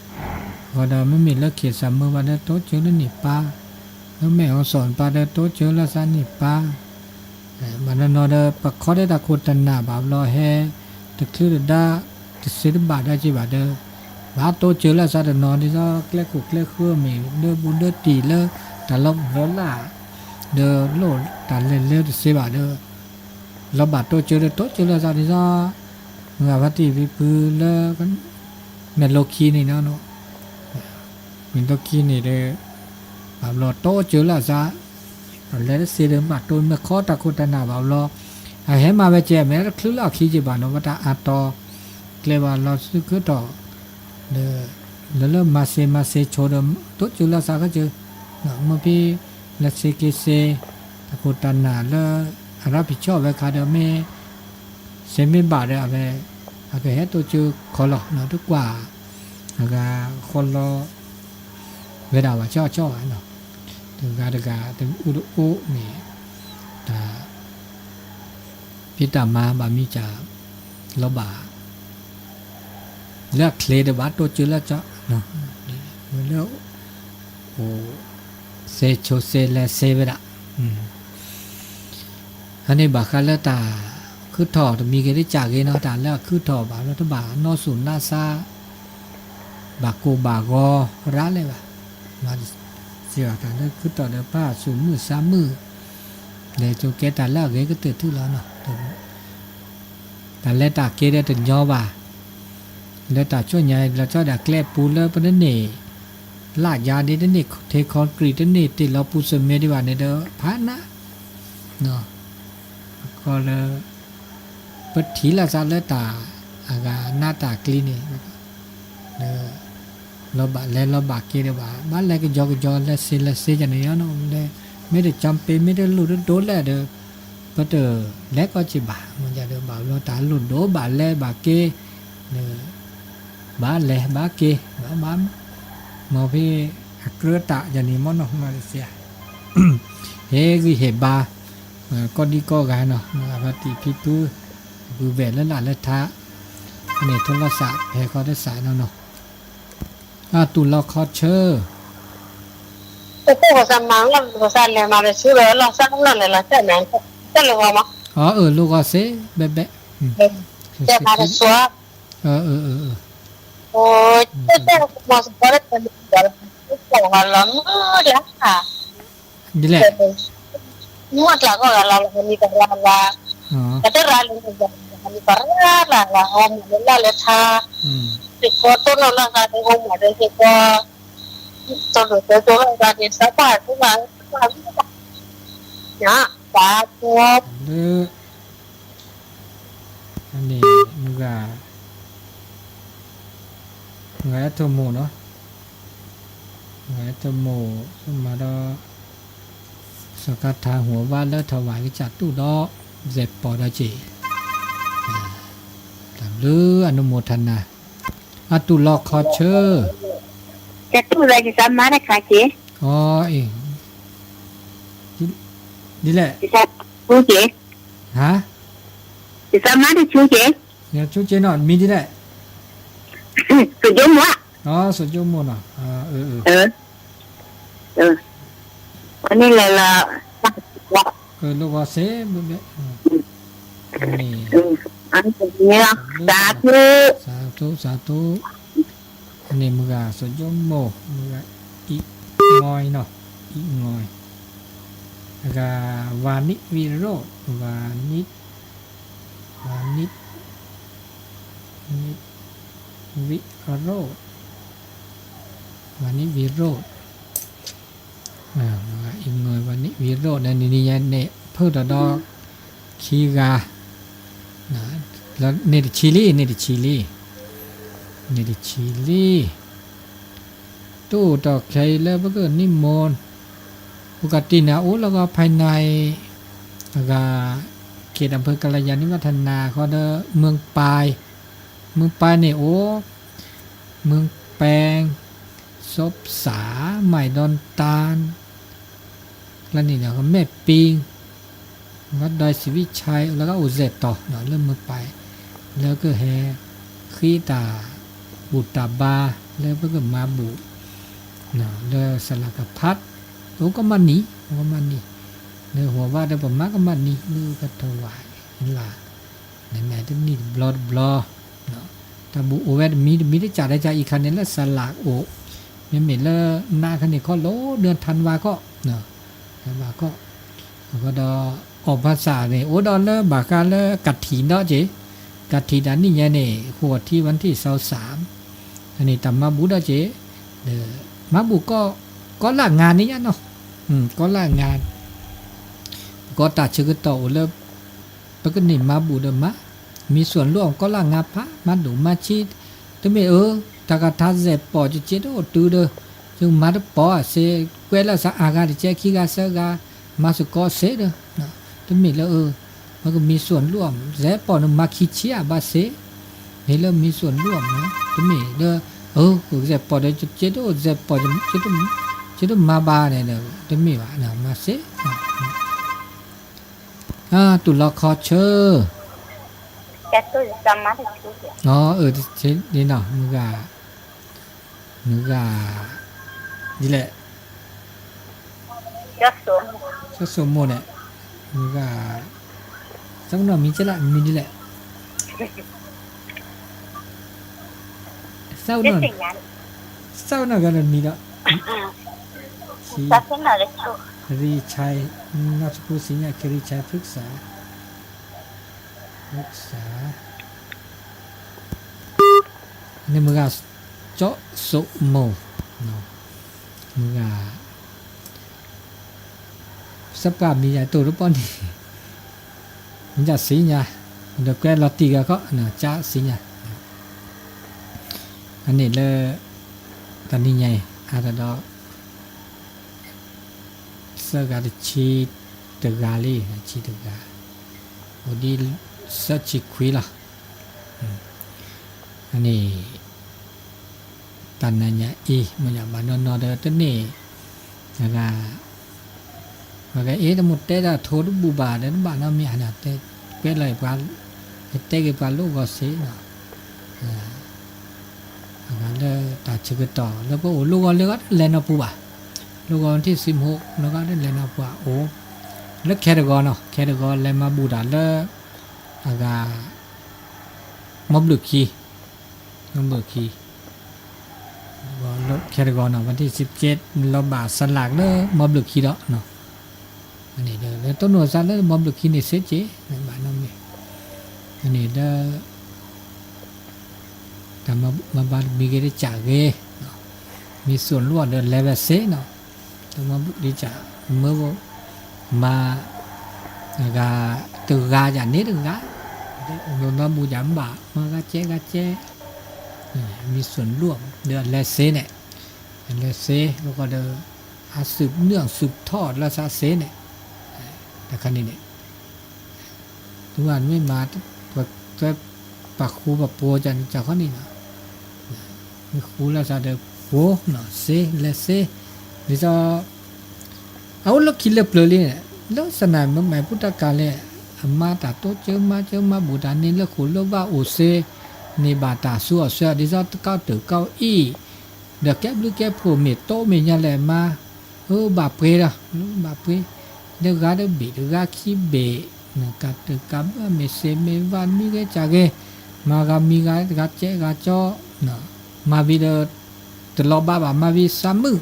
အဃိဒီးမ့မ့ၢ်လၢခ့ၣ်စၢ်မၢဘၣ်ဒီးတိစၢၤလၢန့ၣ်ပၢ်, လၢမဲာ်အီစီၣ်တပၢ်ဒီးတိစၢၤလၢသးန့ၣ်ပၢ် ဘၣ်နီၤနီၤဒီး ပခီဒဲတၢ်ခိၣ်တၢ်နၢ်ဘၣ်ဘျီဟဲ တချုးတဒါ တစ့တဘၣ်ဒါက့ၤဘၣ်ဒီး ဘၣ်တိစၢၤလၢသးတနီၤဒ်သိး ကျဲခိၣ်ကျဲဃၢမ့ၢ် ဒၢဘူးဒၢတံၢ်လၢ တၢ်လီၤလၢ် ဒီးလိၣ်တၢ်လဲၤလၢတစ့ဘၣ်ဒီး လီၤဘၣ်တိစၢၤဒီးတိစၢၤလၢသးဒ်သိး မုၢ်ဂၤဖါတံၢ်ဖံဖုလၢ မဲာ်လိခံန့ၣ်နီၤ မ့ၢ်တိခံန့ၣ်ဒီး ဘၣ်ဘျီတိစၢၤလၢအသး အလဲၤတစ့ဒီးဘၣ်တိမ့ၢ်ခီတၢ်ခိၣ်တၢ်နၢ်ဘၣ်ဘျီ အဟဲမၤဝဲကဲ မ့ၢ်တချုးလၢအခံက့ၤဘၣ်နီၤ ဝဲတၢ်အါတီၤ ကျဲဘၣ်လီၤစုကၢထီၣ် ဒီး လၢလၢမၤစ့မၤစ့ဆိဒီး တိစၢၤလၢအသးခီစၢၤ မ့ၢ်ဖဲ လၢစ့က့ၤစ့ တၢ်ခိၣ်တၢ်နၢ်လၢ အရၤပံၤဆီၣ်ဝဲခါဒီးမ့ၢ် စ့မ့ၢ်ဘၣ်ဒီးအဝဲ အကဟဲတိစၢၤခီလီၤ တကွၢ် အဂၤဃီလီၤ ဝဲဒၣ်ဘၣ်ဆီၣ်ဆီၣ်ဘၣ်နီၤ တဂၤတဂၤ တအိၣ်တအိၣ်မ့ၢ် တၢ် ဖံးတၢ်မၤဘၣ်မံၤစၢ် လီၤဘၣ် လၢအချ့ဒီးဘၣ်တိစၢၤလၢကၠီ လၢ အိၣ် စ့ဆိစ့လဲၤစ့ဝဲဒၣ် အန့ၣ်ဘၣ်ဃးလၢတၢ်ခုထီၣ်တမံၤဂ့ၤတကးဂ့ၤနီၤ တၢ်လၢအခုထီၣ်ဘၣ်လီၤတဘၣ်နီၢ်ဆူၣ်နီၢ်ဆါ ဘၣ်ကိၢ်ဘၣ်ဂီၤရၤလဲၣ်ဘၣ် စ့ဘၣ်တၢ်လၢခုထီၣ်ဒီးပၢ်ဆူၣ်မုၢ်ဆါမုၢ် လဲၤကၠိကဲတၢ်လၢအဂ့ၤကတၢၢ်ထူၣ်လီၤနီၤ တၢ်လဲၤတၢ်က့ၤဒီးတညီဘၣ် လၢတၢ်ဆိၣ်ညါ လီၤဆီဒၣ်ကျဲပူၤလၢပတန့ၢ် လၢ်ယါဒ်တန့ၢ် ထ့ concrete တန့ၢ်တ့ၢ်လီၤပူၤစမဲဒံးဘၣ်န့ၣ်ဒီး ဖးနး ကီလၢ ပထံၣ်လိာ်သးလၢတၢ် အဂၤနးတၢ်ကျံန့ၣ် လၢ လီၤဘၣ်လဲၤလီၤဘၣ်က့ၤဒီးဘၣ် ဘၣ်လဲၤကယီကယီ လဲၤစ့လဲၤစ့ယန့ၣ်နီၤ လဲၤ မ့ၢ်တကၠီပ့ၤ မ့ၢ်တလိၣ်တဒိလဲၣ်ဒီး ပတလဲၤကီးက့ၤဘၣ် မ့ၢ်ဒီးဘၣ်ဘျီတၢ်လိၣ်ဒိဘၣ်လဲၤဘၣ်က့ၤ ဒီး ဘၣ်လဲၤဘၣ်က့ၤ ဘၣ်ဘၣ် မ်ဖဲ အကြၢးတၢ်ယန့ၣ်မ့ၢ်နီၤ မ့ၢ်တစ့ ဟ့ၣ်ဂံၢ်ဟ့ၣ်ဘါ ကိးဒံကိးဂၤနီၤ မ့ၢ်အဖါတံၢ်ဖံဖု ပုၢ်ဝဲၢ်လၢလာ်လၢထါ န့ၣ်ထိလီၤစး ဟဲခီတစးနီၤနီၤ အတူၢ်လီၤခီဆၢ တၢ်မၤလီၤ လီၤစၢ်လဲၤမၤတဆူလီၤ လီၤစၢ်လီၤလဲၤလီၤစၢ်န့ၣ် တၢ်လၢဂီၤမး အၢ လိၣ်ဂီၤစ့ ဘဲဘဲ တဲမၤတဆူ အၢ အၢ အၢ အၢ တဲမၤတဆူ လီၤမုၢ်ဒၣ် ဒ်လဲၣ် မုၢ်တၢ်ကီၢ်ဂၤလီၤလီၤ မုၢ်တၢ်လီၤလီၤ ကတၢၢ်ရၤလၢယၤ မုၢ်တၢ်ရၤလၢ်လၢဟီမးလၢလၢ်လၢထါ သ့ၣ်ကီတိၢ်နီၣ်လၢသးန့ၣ် ဟီမးလၢသ့ၣ်ကီ တိၢ်ဒိၣ်တိၢ်ဒိၣ်လၢသးန့ၣ် သးပှၢ်သးပှၢ် ယၤ သးကီ လၢ အန့ၣ် မုၢ်ဂၤ မုၢ်ဂၤအဲၣ်ထီၣ်မိၢ်နီၤ မုၢ်ဂၤအဲၣ်ထီၣ်မိၢ် မၤဒီး စီၤကါထါဟူးဘၣ်လၢထီၣ်ဝၤကစၢ်တူၢ်ဒီး စဲးပိာ်ဒီးက့ၤ တၢ်ဘျုးအနုမောทนา အတူၢ်လီၤခီဆၢ ကတူၢ်လီၤယသးမါတခါက့ၤ အီ အ့ၣ် ဒ်လဲၣ် ယသးဆူက့ၤ ဟါ ယသးမါတဆူက့ၤ ယဆူက့ၤနီၤ မံၤဒ်လဲၣ် စိၤကၠိမိၢ် အီ စိၤကၠိမိၢ်နီၤ အၢ အန့ၣ်လဲၤလီၤ လိၣ်ဂီၤစ့ ဘဲဘဲ န့ၣ် စၤထူ, စၤထူ, စၤထူ, န့ၣ်မုၢ်ဂၤစီၤကၠိမိၢ်, မုၢ်ဂၤအံၤငီနီၤ, အံၤငီ, အဂၤ ဝၤနံၣ်ဝံရိၣ်, ဝၤနံၣ်, ဝၤနံၣ်, နံၣ်, ဝံရိၣ်, ဝၤနံၣ်ဝံရိၣ် အံၤငီ ဝၤနံၣ်ဝံရိၣ်န့ၣ် နံၤနံၤညါန့ၣ် ဖုၣ်ထီၣ်ဒီး ခံဂၤ, န့ၢ်တဆံလံ, န့ၢ်တဆံလံ, န့ၢ်တဆံလံ, တအိၣ်တီၢ်ခဲအံၤလၢပကနံၣ်မိၢ်, ပကတံၢ်န့ၣ်အိၣ်လၢဂီၤဖဲနၤအံၤ, အဂၤ เขตอำเภอกัลยาณิวัฒนา ဃီဒီး เมืองปาย, เมืองปายန့ၣ်အိၣ် เมืองแปง ซบสา ใหม่ดอนตาล လၢန့ၣ်ဒီး แม่ปิง วัดดอยศรีวิชัย လၢကအိၣ်စဲးတီၤ လၢမုၢ်ပၢၤ လၢကဟဲ ဃ့တၢ်ဘူၣ်တၢ်ဘါ လၢပကမၤဘူၣ် လၢစလၢကဖး အိၣ်ကီးမးနံၤ အိၣ်ကီးမးနံၤ လၢဟိးဘၣ်ဒီးပမၤကမးနံၤ လၢကထဝၤလၢ် နမ့ၢ်တနံၣ်တဘျီတဘျီ တၢ်ဘူၣ်အိၣ်ဝဲတမံၤတမံၤတကးဒီး ကၢ်အံၤခါန့ၣ်လၢစလၢအိၣ် မ့မ့ၢ်လၢနးခါန့ၣ်ခီၣ်လိၤ เดือนธันวา ခီၣ် ဘၣ်ခီၣ် အဃိဒီး အီၣ်ဘၣ်ဆၣ်န့ၣ် အိၣ်ဒီးလၢဘၣ်ဃးလၢကထံၣ်ဒီးက့ၤ ကထံၣ်တၢ်နံၣ်ညါန့ၣ် ဃိးထံ วันที่ စၢ်စၢ် န့ၣ် တၢ်မၤဘူၣ်ဒီးက့ၤ ဒီး မၤဘူၣ်ကီး ကီးလၢ်ငါန့ၣ်ညါနီၤ ကီးလၢ်ငါ ကီးတၢ်ဆၢကတီၢ်အိၣ်လၢ ပကန့ၢ်မၤဘူၣ်ဒီးမၤ မံၤစိၣ်လိၣ်အီၣ်ကီးလၢ်ငါဖး မၤဒိၣ်မၤဆံး တမ့ၢ်အၢ တၢ်ကထါစဲးပိာ်ကကဲတအိၣ်တုၤဒီး ယမၤတပိာ်အစ့ ကွဲးလၢစးအါဂၤတကဲခံဂၤသၢဂၤ မၤစ့ၢ်ကီးစ့ဒီး တမ့ၢ်လၢအၢ ပကမံၤစိၣ်လိၣ်အီၣ် စဲးပိာ်န့ၣ်မၤခံဆံအဘၣ်စ့ မ့ၢ်လၢမံၤစိၣ်လိၣ်အီၣ်မး တမ့ၢ်လၢ အၢ စဲးပိာ်ဒီးကဲတအိၣ် စဲးပိာ် ကဲတမၤဘၣ်န့ၣ်ဒီး တမ့ၢ်ဘၣ် မၤစ့ တူၢ်လီၤခီဆၢ အၢ တဆ့န့ၣ်နီၤ မုၢ်ဂၤ မုၢ်ဂၤ ဒ်လဲၣ် စီၤစိမိၣ်န့ၣ် မုၢ်ဂၤ သးပနီၣ်မံၤကဲလၢမံၤဒ်လဲၣ် သးပနီၣ် သးပနီၣ်ကဲလၢမံၤဒီး ခရံာ်ဆဲး နၢ်စကူစံညါ ခရံာ်ဆဲး ဖုကစၢ် ဖုကစၢ် န့ၣ်မုၢ်ဂၤ စီၤစိမိၣ် မုၢ်ဂၤ သးပှၢ်မံၤယၤတိၢ်တပီၢ်န့ၣ် မ့ၢ်စံညါ ဒီးကွဲးလီၤတံၢ်ဂၤခီ ကၠါစံညါ အန့ၣ်လၢ တနံၤညါအံၤ အါတဒီး သၢဂၤတဆံတဂၤလံ တဆံတဂၤ အိၣ်ဒ်သၢဆံခွံလီၤ အန့ၣ် တၢ်နၤညါအံၤ မ့ၢ်ဘၣ်နီၢ်နီၢ်ဒီးတန့ၢ် အဂၤ ပှၤကအဲၣ်တမူတဲတၢ်ထိတဘူၣ်ဘၣ်ဒီးတဘၣ်နီတမံၤ တဲကွဲးလီၤပှၤ တဲက့ၤပှၤလိၣ်ဂီၤစ့လီၤ အဂၤလၢတၢ်ဆၢကတီၢ် လၢပအိၣ်လိၣ်ဂီၤလၢဂီၤတလဲၤနီၢ်ပူၤဘၣ် လိၣ်ဂီၤ วันที่สิบหก လၢဂီၤတလဲၤနီၢ်ပူၤအိၣ် လၢခဲတဂီၤနီၤ ခဲတဂီၤလဲၤမၤဘူၣ်တၢ်လၢ အဂၤ မီဘျုးခံ မီဘျုးခံ ခဲတဂီၤနီၤ วันที่สิบเจ็ด လီၤဘၣ်စလၢ်လၢမီဘျုးခံဒီး န့ၣ်ဒီး လၢတိၢ်နီၣ်စးလၢမီဘျုးခံန့ၣ်စ့က့ၤ ဘၣ်နီတမံၤ န့ၣ်ဒီး တၢ်မၤဘၣ်တမံၤဂ့ၤတကးဂ့ၤ မံၤစိၣ်လိၣ်ဒီးလဲၤဝဲစ့နီၤ တမၤဘူၣ်ဒံးကး မၢ မၤ အဂၤ တဂၤယၤန့ၣ်တဂၤ မၤဘူၣ်ယၤမ့ၢ်ဘၣ် မၤဂၤကဲဂၤကဲ မံၤစိၣ်လိၣ် ဒီးလဲၤစ့န့ၣ် လဲၤစ့ လီၤကီဒီး အစုးနုာ်စုးထီၣ်လၢစးစ့န့ၣ် တခါန့ၣ်န့ၣ် တုၤမ့ၢ်မၤ ပှၤဃူပှၤဖိးကန့ၣ် ကခီန့ၣ်နီၤ မ့ၢ်ဃူလၢစးဒီး ဖိးနီၤ စ့ လဲၤစ့ ဒ်သိး အအိၣ်လၢခံလၢပျၢၤလံန့ၣ် လၢစနၢၣ်မ့ၢ်မၤပူတၢ်ကၤလဲၣ် အမၤတၢ်တိစၢၤမၤစၢၤမၤဘူၣ်တၢ်န့ၣ် လၢဃိာ်လၢဘၣ်အိၣ်စ့ န့ၢ်ဘၣ်တၢ်ဆူးအီၣ်ဆှၢ ဒ်သိးတကီၢ်တၢၢ်ကီၢ်အံၤ ဒီးကဲဘျုးကဲဖှိၣ်မ့ၢ်တိမ့ၢ်ညါလဲၣ်မၤ အၢ ဘၣ်ပှ့ၤဒီး ဘၣ်ပှ့ၤ တဂၤတဘ့ၣ် တဂၤခံဘ့ၣ် ကးတၢ်ကးဘၢမ့ၢ်စ့မ့ၢ်ဘၣ်မံဂ့ၤကၢ်ဂ့ၤ, မၤဂၤမံဂၤဂၤကဲဂၤကၠီ, မၤဝံၤဒီး တလီၤဘၣ်ဘၣ် မၤဝံၤစးမုာ်,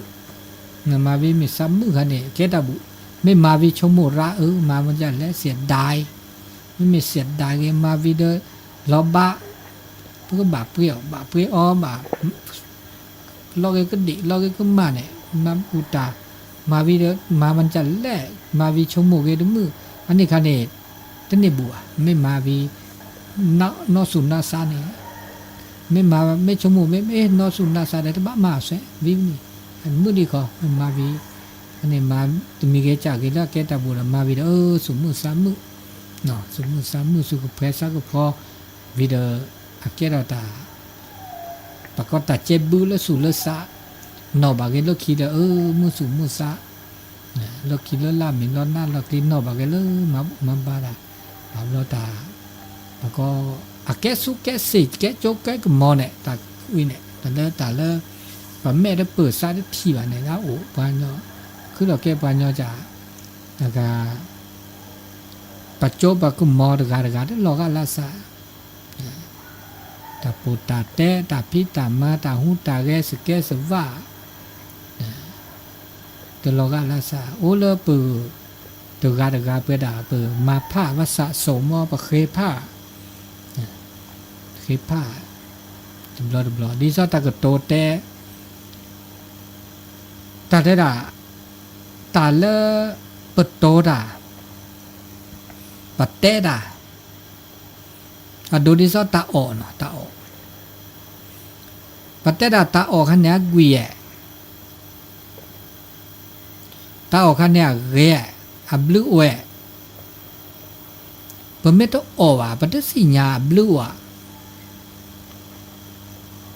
မၤဝံၤမ့ၢ်စးမုာ်ခါန့ၣ် ကဲတၢ်ဘူၣ်, မ့ၢ်မၤဝံၤဆိကမိၣ်ရၣ်အၢ မၤမ့ၢ်ဒ်လဲၣ် စံးဒၣ်အံၤ, မ့မ့ၢ်စံးဒၣ်ဂ့ၤ မၤဝံၤဒီး လီၤဘၣ် ပကဘၣ်ပှ့ၤအီၣ် ဘၣ်ပှ့ၤအီဘၣ် လီၤဂ့ၤကဒံး လီၤဂ့ၤကမၣ်န့ၣ် မၤဘူၣ်တၢ် မၤဝံၤဒီး မၤမ့ၢ်ဒ်လဲၣ် မၤဝံၤဆိကမိၣ်ဂ့ၤတမုာ်, အန့ၣ်ခါန့ၣ် တန့ၢ်ဘူၣ်ဘၣ် မ့ၢ်မၤဝံၤ နီၢ်ဆူၣ်နီၢ်ဆါန့ၣ်, မ့ၢ်မၤ မ့ၢ်ဆိကမိၣ် မ့ၢ် မ့ၢ်နီၢ်ဆူၣ်နီၢ်ဆါဒီး တဘၣ်မၤအီၤစဲး ဝံၤန့ၣ် မုာ်ဒံးခီ မၤဝံၤ အန့ၣ်မၤတမံၤဂ့ၤကၢ်ဂ့ၤလၢအကဲတၢ်ဘူၣ်ဒီး မၤဝံၤဒီး အၢ စူၣ်မုာ်စးမုာ်, စူၣ်မုာ်စးမုာ် စူၣ်ကဖှဲဆါကဖီ ဝံၤဒီး အကဲထီၣ်တၢ် ပှၤကီတၢ်ကဲဘုလၢစူၣ်လၢစး, နီၢ်ဘၣ်ဂ့ၤလၢခံဒီး အၢ မုာ်စူၣ်မုာ်စး, လၢခံလၢလၢ်မ့ၢ်လီၤနၢ်လီၤကျံ နီၢ်ဘၣ်ဂ့ၤလၢမၤဘူၣ်မၤဘါတၢ်, ဘၣ်ဘျီတၢ် ပှၤကီ အကဲစူးကဲစ့ၢ် ကဲကၠိကဲကမီၤန့ၣ် တၢ်ဝံၤန့ၣ် တၢ်လၢတၢ်လၢ ပမဲာ်တပၢၢ်စးတထံၣ်ဘၣ်န့ၣ် လၢအအိၣ်ပှၤညီ ခုလီၤကဲပှၤညီကၢ် တဂၤ ပှၤကၠိပှၤကမီၤတဂၤတဂၤ တလီၤဂာ်လၢစး တၢ်ပူၤတၢ်တဲ တၢ်ဖံးတၢ်မၤ တၢ်ဟူးတၢ်ဂဲၤ စကဲစဝၣ် တလီၤဂာ်လၢစး အိၣ်လၢပ တဂၤတဂၤပှဲၤဒၣ် ပမၤဖး ပစးစိာ်မီ ပဃ့ဖး ဃ့ဖး တဘျီတဘျီ ဒ်သိးတၢ်ကတိၤတဲ တၢ်တဲဒၣ် တၢ်လၢ ပတိၤတၢ် ပတဲတၢ် အဒိဒ်သိးတၢ်အီၣ်နီၤ တၢ်အီၣ် ပတဲဒၣ်တၢ်အီၣ်ခါန့ၣ်အကွံာ်ဧါ တၢ်အီၣ်ခါန့ၣ်အဂ့ၤဧါ အဘျုးအိၣ်ဧါ ပမ့ၢ်တအီၣ်ဘၣ် ပတသ့ၣ်ညါအဘျုးအိၣ်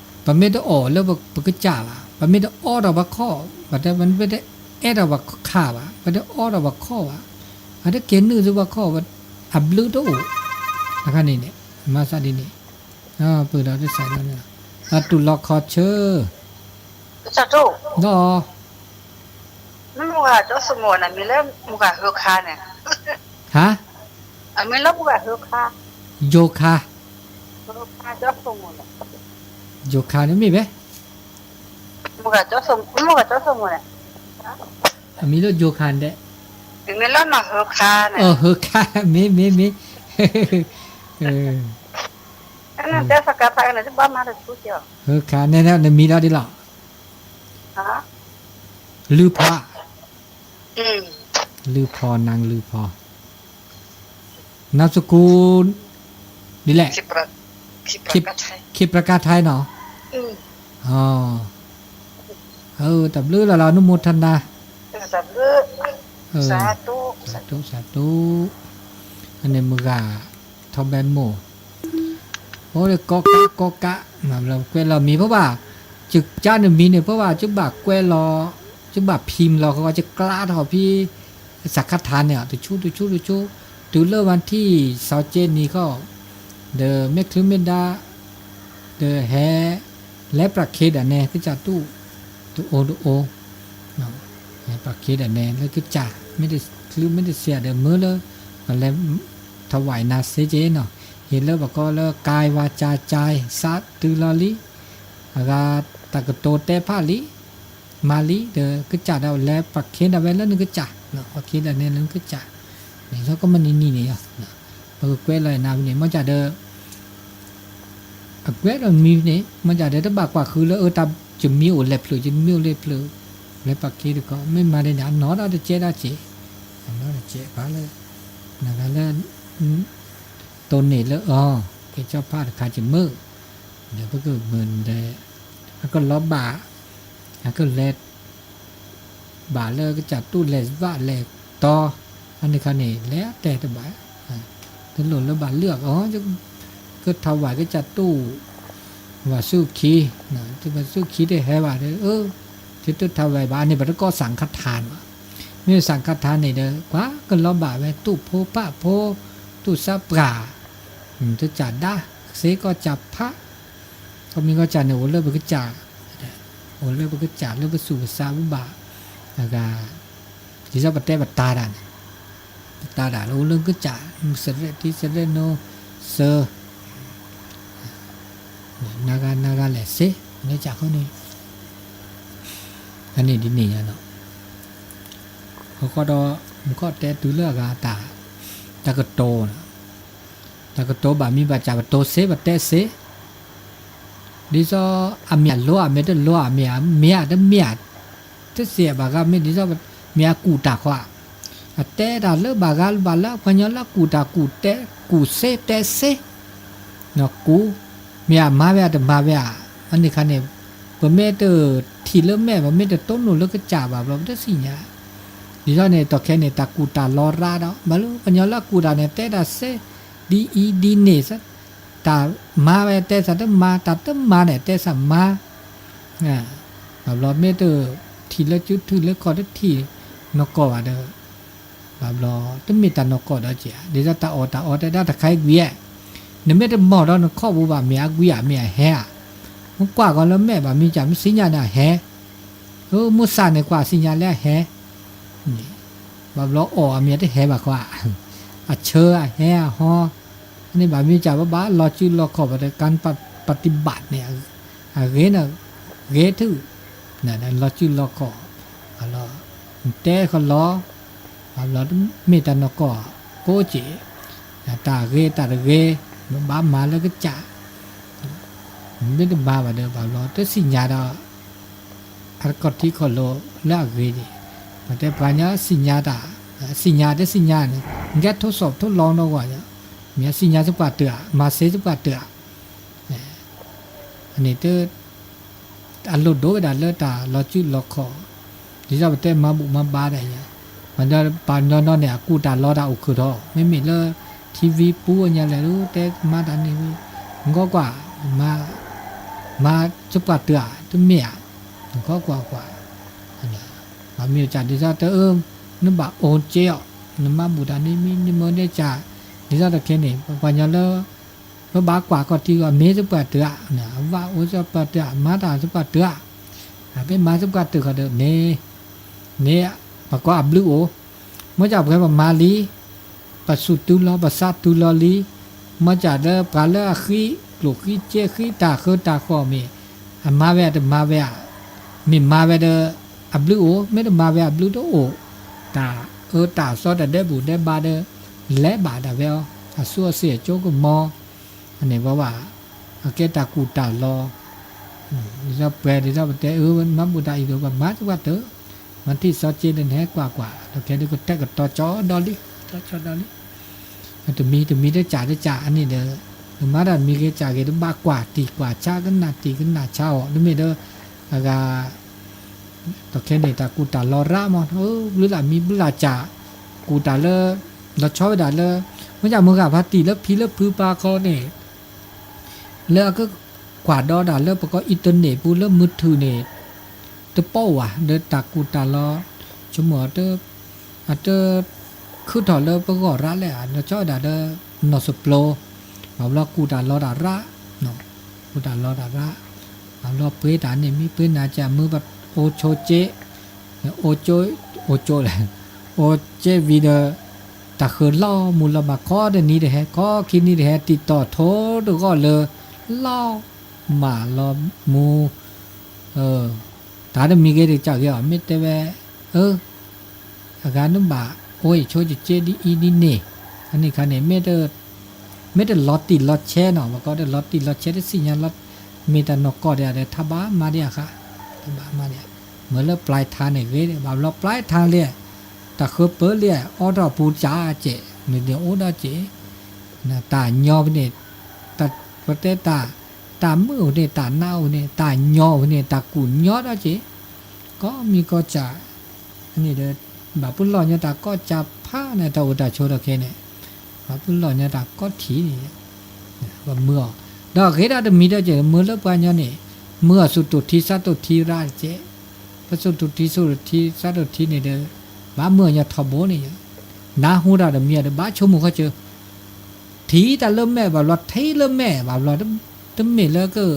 ဧါ ပမ့ၢ်တအီၣ်လၢပကစၢ်ဘၣ် ပမ့ၢ်တအီထီၣ်ပခီၣ် ပတအဲၣ်ထီၣ်ပခါဘၣ် ပတအီထီၣ်ပခီၣ်ဘၣ် အတကဲၤနုာ်သုပခီၣ် အဘျုးတအိၣ် အခါန့ၣ်န့ၣ် မၤသးဒ်န့ၣ် ပၢၢ်ဒီးတစးဒီး အတူၢ်လီၤခီဆၢ ဒီး မ့ၢ်မုၢ်ဂၤကၠီဆိမိၣ်န့ၣ် မံၤလၢမုၢ်ဂၤဟၢခါန့ၣ် ဟါ အမံၤလၢမုၢ်ဂၤဟၢခါ ယိၤခါ ဟၢခါကၠီဆိမိၣ်န့ၣ် ယိၤခါန့ၣ်မ့ၢ်ဝဲ မုၢ်ဂၤကၠီဆိမိၣ် မုၢ်ဂၤကၠီဆိမိၣ်န့ၣ် အမံၤလၢယိၤခါန့ၣ် မံၤလၢနီၢ်ဟၢခါန့ၣ် ဟၢခါ မ့ၢ် မ့ၢ် မ့ၢ် ဟၢခါန့ၣ် နမံၤလီၤဒ်လီၤ လုၢ်ဖီ လုၢ်ဖီ နၤလုၢ်ဖီ နၢ်စကူ ဒ်လဲၣ် ခ့ပရကါထဲနီၤ တၢ်ဘျုးလီၤလီၤ နမိၢ်ထနၤ စးထူ စးထူ အန့ၣ်မုၢ်ဂၤ ထီဘဲမိၢ် အိၣ်လၢကီကး ကီကး ကွဲးလီၤမံၤဖိဘၣ် ယကၢ်နမံၤန့ၣ်ဖိဘၣ် ယဘၣ်ကွဲးလီၤ ယဘၣ်ဖံးလီၤဃီ ယကျါထီၣ်ဖံး စးခါထါန့ၣ် တဆူ တဆူ တဆူ တုၤလၢဝါထံၣ် စီၤက့နံၤခီ ဒီးမ့ၢ်ချုးမ့ၢ်ဒါ ဒီးဟဲ လဲၤပှၤခ့ဒၣ်နဲ ကစၢ်တူၣ် တအိၣ်တအိၣ် ပှၤခ့ဒၣ်နဲ လၢကစၢ် မ့ၢ်တချုးမ့ၢ်တစဲးဒီးမၢလၢ ပလဲၤ ထဝဲနၤစ့က့နီၤ ဟ့ၣ်လၢပှၤကီလၢ ကါဝါကၢကၢ စးတုၤလီၤလံ အဂၤတၢ်ကတိၤတဲဖးလံ မၤလံ ဒီးကစၢ်ဒၣ်ဝဲလဲၤပှၤခ့ဒၣ်ဝဲလၢနကစၢ် ပှၤခ့ဒၣ်နဲလၢနကစၢ် န့ၣ်လီၤကမၣ်နံၤနံၤန့ၣ် ပကကွဲးလီၤနၤဖဲန့ၣ် မ့ၢ်ကၢ်ဒီး အကွဲးလီၤမံၤန့ၣ် မ့ၢ်ကၢ်ဒီးတဘၣ်ကွၢ်ဃုလၢအတၢ် ယမံၤအိၣ်လဲၤဖျၢၣ် ယမံၤအိၣ်လဲၤဖျၢၣ် လဲၤပှၤခ့တခီ မ့ၢ်မၤဒ်န့ၣ် အနီၢ်ဒၣ်တကဲဒၣ်က့ၤ အနီၢ်တကဲဘၣ်လၢ နဂၤလၢ တိၢ်န့ၢ်လၢအီၤ ကဲကၠီဖးတခါကမၢ ဒီးပကမၢဒီး အကလီၤဘၣ် အကလဲၤ ဘၣ်လၢကစၢ်တူၢ်လဲၤဘၣ်လဲၤတီ အန့ၣ်ခါန့ၣ် လဲၤတဲတဘၣ် တလိၣ်လၢဘၣ်လုၢ်အီၤ ကထဝဲကစၢ်တူၢ် ဝၤဆူၣ်ခံ ဝၤဆူၣ်ခံတဟဲဘၣ်ဒီး အၢ တတူၢ်ထဝဲဘၣ် အန့ၣ်ပတကိးစၣ်ခါထါန့ၣ် မ့ၢ်စၣ်ခါထါန့ၣ်ဒီး ကွၢ်ကလီၤဘၣ်ဝဲ တူၢ်ဖိပၢ်ဖိ တူၢ်စၢ်ပှၢ် တစၢ်ဒါ စ့ကီၢ်စၢ်ဖး ကီၢ်မံၤကီၢ်စၢ်န့ၣ် အိၣ်လၢပကစၢ် အိၣ်လၢပကစၢ်လၢပစူၢ်ပစါပဘၣ် အဂၤ ဒ်သိးပတဲပတၢ်တၢ်န့ၣ် ပတၢ်ဒၣ်လၢအိၣ်လၢကစၢ် စရဲၣ်ထံစရဲၣ်နိစၢၤ နဂၤနဂၤလဲၣ်စ့ လၢကၢ်ဃီန့ၣ် အန့ၣ်ဒ်န့ၣ်ညါနီၤ အဃိဒီး မူခိၣ်တဲတုၤလၢအဂၤတၢ် တၢ်ကတိၤ တၢ်ကတိၤဘၣ်မံၤဘၣ်စၢ် ပတိၤစ့ပတဲစ့ ဒ်သိးအမ့ၢ်အလိအမ့ၢ်တလိအမ့ၢ်အမ့ၢ်အတမ့ၢ် တစ့ဘၣ်ဂၤမ့ၢ်ဒ်သိး မ့ၢ်အကူၣ်တၢ်ဃီ အတဲတၢ်လၢဘၣ်ဂၤဘၣ်လၢပှၤကညီလၢကူၣ်တၢ်ကူၣ်တဲ ကူၣ်စ့တဲစ့ ကူၣ် မ့ၢ်အမၤဝဲအတမၤဝဲဧါ အန့ၣ်ခါန့ၣ် ပမ့ၢ်တထံၣ်လၢမဲာ် ပမ့ၢ်တတိၢ်နီၣ်လၢကစၢ်ဘၣ်ဘျီ ပတသ့ၣ်ညါ ဒ်သိးန့ၣ် တီၢ်ခဲန့ၣ် တၢ်ကူၣ်တၢ်လီၤရါဒီး ဘၣ်လၢပှၤကညီလၢအကူၣ်တၢ်န့ၣ် တဲတၢ်စ့ ဒ်အံၤဒ်န့ၣ် တၢ်မၤဝဲတဲသးတမၤ တၢ်တမၤန့ၣ် တဲသးမၤ ဘၣ်ဘျီမ့ၢ်တထံၣ်လၢကၠူထူၣ်လၢခီၣ်တထံၣ်နီၢ်ကီၢ်ဘၣ်ဒီး ဘၣ်ဘျီ တမ့ၢ်တၢ်နီၢ်ကီၢ်ဒီးက့ၤဧါ ဒ်သိးတၢ်အီၣ်တၢ်အီတဲဒၣ်တခါအံၤကွံာ်ဧါ နမ့ၢ်တမီၢ်ဒီးနခီၣ်ပူၤဘၣ် မ့ၢ်အကွံာ်ဧါ မ့ၢ်အဟဲဧါ မ့ၢ်ကွၢ်ကီးလၢမဲာ်ဘၣ်မ့ၢ်ကၢ် မ့ၢ်သ့ၣ်ညါန့ၣ်အဟဲ မ့ၢ်စၢ်န့ၣ်ကွၢ်သ့ၣ်ညါလၢအဟဲ ဘၣ်ဘျီအီၣ်အမ့ၢ်တဟဲဘၣ်ဃီ အဆၢအဟဲအဟီ န့ၣ်ဘၣ်မ့ၢ်ကၢ် ပဘၣ်လီၤစုလီၤခီၣ်ဘၣ်ဒီး การปฏิบัติ န့ၣ် အဂ့ၤန့ၣ် ဂ့ၤထုး လီၤစုလီၤခီၣ် ဘၣ်လီၤ နတဲဃီလီၤ ဘၣ်ဘျီတမ့ၢ်တၢ်နီၢ်ကီၢ်ကိးက့ၤ တၢ်ဂ့ၤတၢ်တဂ့ၤ နဘၣ်မၤလၢကစၢ် မ့ၢ်တမၤဘၣ်ဒီး ဘၣ်ဘျီတသ့ၣ်ညါဒီး အကီၢ်ထံခီၣ်လိၤလၢအဂ့ၤန့ၣ် ပတဲပှၤကညီသ့ၣ်ညါတၢ် သ့ၣ်ညါတသ့ၣ်ညါန့ၣ် နကဲထိၣ်စီၣ်ထိၣ်လီၤနီၢ်ဂီၢ် မ့ၢ်သ့ၣ်ညါစ့ၢ်ပှၤတၢၢ် မၤစ့ၢ်စ့ၢ်ပှၤတၢၢ် အန့ၣ်တ အလိၣ်ဒိၣ်ဝဲဒၣ်လၢတၢ်လီၤစုလီၤခီၣ် ဒ်သိးပတဲမၤဘူၣ်မၤဘါဒၣ်ယါ ပှၤညီပှၤညီနီၢ်န့ၣ် အကူၣ်တၢ်လီၤတၢ်အိၣ်ခုၣ်ထီၣ် မ့မ့ၢ်လၢ ထံဝံပူအညါလဲၣ် တဲမၤတၢ်န့ၣ် နကီကွၢ် မၤ မၤစ့ၢ်ပှၤတၢၢ်ဧါ တမ့ၢ်ဧါ နကီကွၢ်ကွၢ် ဘၣ်မ့ၢ်ကၢ်ဒ်သိးတအၢ နဘၣ်အိၣ်က့အီၤ နမၤဘူၣ်တၢ်န့ၣ်မ့ၢ်နမၢန့ၢ်ကၢ် ဒ်သိးတခဲန့ၣ် ပပှၤညီလၢ ပဘၣ်ကွၢ်ခီၣ်ထံးအီၤ မ့ၢ်စ့ၢ်ပှၤတၢၢ်ဧါ အဝဲအိၣ်စ့ၢ်ပှၤတၢၢ် မၤတၢ်စ့ၢ်ပှၤတၢၢ်ဧါ အမ့ၢ်မၤစ့ၢ်ပှၤတၢၢ်ဃီဒီး မ့ၢ် မ့ၢ် ပကိးအဘျုးအိၣ် မ့ၢ်ကၢ်ပှၤပမၤလံ ပစူၢ်တုၤလီၤ ပသးတုၤလီၤလံ မ့ၢ်ကၢ်လၢပှၤလၢအဃံကျိၣ်ဃံစ့ဃံတၢ်ဃၢတၢ်ဃီၣ်မ့ၢ် အမၤဝဲအတမၤဝဲဧါ မ့ၢ်မၤဝဲဒီး အဘျုးအိၣ် မ့ၢ်တမၤဝဲအဘျုးတအိၣ် တၢ်အၢတၢ်သီတၢ်ဒဲးဘူၣ်ဒဲးဘါဒီး လဲၤဘၣ်ဒၣ်ဝဲအီၤ အစိအဆ့အကၠိကမီၤ အန့ၣ်ဘၣ်ဘၣ် အကဲတၢ်ကူၣ်တၢ်လီၤ ဒ်သိးပှဲၤဒ်သိးပတဲအၢ မၤဘူၣ်တၢ်အံၤဒီး ပမၤစ့ၢ်ပှၤတၢၢ် မၤထံၣ်စီက့ဒီးနဟဲကွၢ်ကွၢ် ဒီးခဲဒုးကတဲာ်ကတီၤကၠီဒီလံ ကၠီဒီလံ တမံၤတမံၤတကၢ်တကၢ်အန့ၣ်ဒီး နမၤတၢ်တမံၤဂ့ၤကၢ်ဂ့ၤ တဘၣ်ကွၢ်တံၢ်ကွၢ်ဆါကနၣ်တံၢ်ကနၣ်ဆါအီၤ တမ့ၢ်ဒီး အဂၤ ဒီးခဲန့ၣ် တၢ်ကူၣ်တၢ်လီၤရါမး ဘျုးလၢ်မံဘျုးလၢ်ကၢ် ကူၣ်တၢ်လၢ လီၤဆီဝဲဒၣ်လၢ မ့ၢ်ကၢ်မုၢ်ဂၤဖါတံၢ်လၢဖံလၢဖုပာ်ခီန့ၣ် လၢအကကွၢ်ဒီးဒၣ်လၢပကိး internet ပူၤလၢမုၢ်ထူၣ်န့ၣ် တပိာ်ဝဲ ဒီးတၢ်ကူၣ်တၢ်လီၤ ဆိကမိၣ် အတ ခုထီၣ်လၢပဂီၢ်ရါလဲၣ် လီၤဆီဝဲဒၣ်ဒီး နီၢ်စပျိ ဘၣ်ဘျီကူၣ်တၢ်လီၤတၢ်ရါ ကူၣ်တၢ်လီၤတၢ်ရါ ဘၣ်ဘျီပှ့ၤတၢ်န့ၣ် မ့ၢ်ပှ့ၤနၤကၢ် မ့ၢ်ပအိၣ်ဆိက့ အိၣ်ကၠိ အိၣ်ကၠိလဲၣ် အိၣ်ကၠ့ဝံၤဒီး တၢ်ဃၢၤလီၤမူလီၤမၢ် ခီတနံၤတဟဲ ခီခံနံၤတဟဲ တံၤတီၢ်ထိတဂီၢ်လၢ လီၤမၢ်လီၤမူ တၢ်တမံၤဂ့ၤတကၢ်ဂ့ၤအီၤ မ့ၢ်တဲဝဲ အၢ အဂၤနဘၣ်အိၣ်အံၤဆိက့ဒ်အံၤဒ်န့ၣ် အန့ၣ်ခါန့ၣ် မ့ၢ်တလီၤတံၢ်လီၤဆဲးနီၤ ပကိးတလီၤတံၢ်လီၤဆဲးတသ့ၣ်ညါလီၤ မ့ၢ်တၢ်နီၢ်ကီၢ်ဒံးဒီး ထါဘၣ်မၤဒံးအခါ ထါဘၣ်မၤဒံး မ့ၢ်လၢပျဲထါန့ၣ်ဂ့ၤ ဘၣ်ဘျီပျဲထါလံ တၢ်ဃၢၤပၢလံ အိးထီၣ်ပူၤကၢ်ကဲး မ့ၢ်ဒ်အိၣ်ဒီးကဲး တၢ်ညီဖဲန့ၣ် ပတဲတၢ် တၢ်မုာ်အိၣ်န့ၣ် တၢ်နးအိၣ်န့ၣ် တၢ်ညီအိၣ်န့ၣ် တၢ်ကူၣ်ညီဒီးကဲး ကိးမံၤကိးစၢ် န့ၣ်ဒီး ဘၣ်ပလီၢ်ညီတၢ်ကိးကၢ်ဖးန့ၣ် တၢ်အိၣ်တၢ်ဆိးဒီးခဲန့ၣ် ဘၣ်ပလီၢ်ညီတၢ်ကိးထံၣ်န့ၣ် ပမုာ်အီၤ ဒီးအဂ့ၤဒၣ်တမံၤဒီးကဲး မုာ်လၢပှၤညီန့ၣ် မုာ်အီၤဆူၣ်တိၢ်ထံသးတိၢ်ထံရၣ်တကဲး ပဆူၣ်တိၢ်ထံဆူၣ်တိၢ်ထံသးတိၢ်ထံန့ၣ်ဒီး ဘၣ်မုာ်အီၤညီထီဘိန့ၣ် နၢ်ဟူတၢ်တမံၤအံၤဒီး ဘၣ်ဆိကမိၣ်ဃီစၢၤ ထံၣ်တၢ်လၢမဲာ်ဘၣ်ဘျီ ထံၣ်လၢမဲာ်ဘၣ်ဘျီ တမ့ၢ်လၢ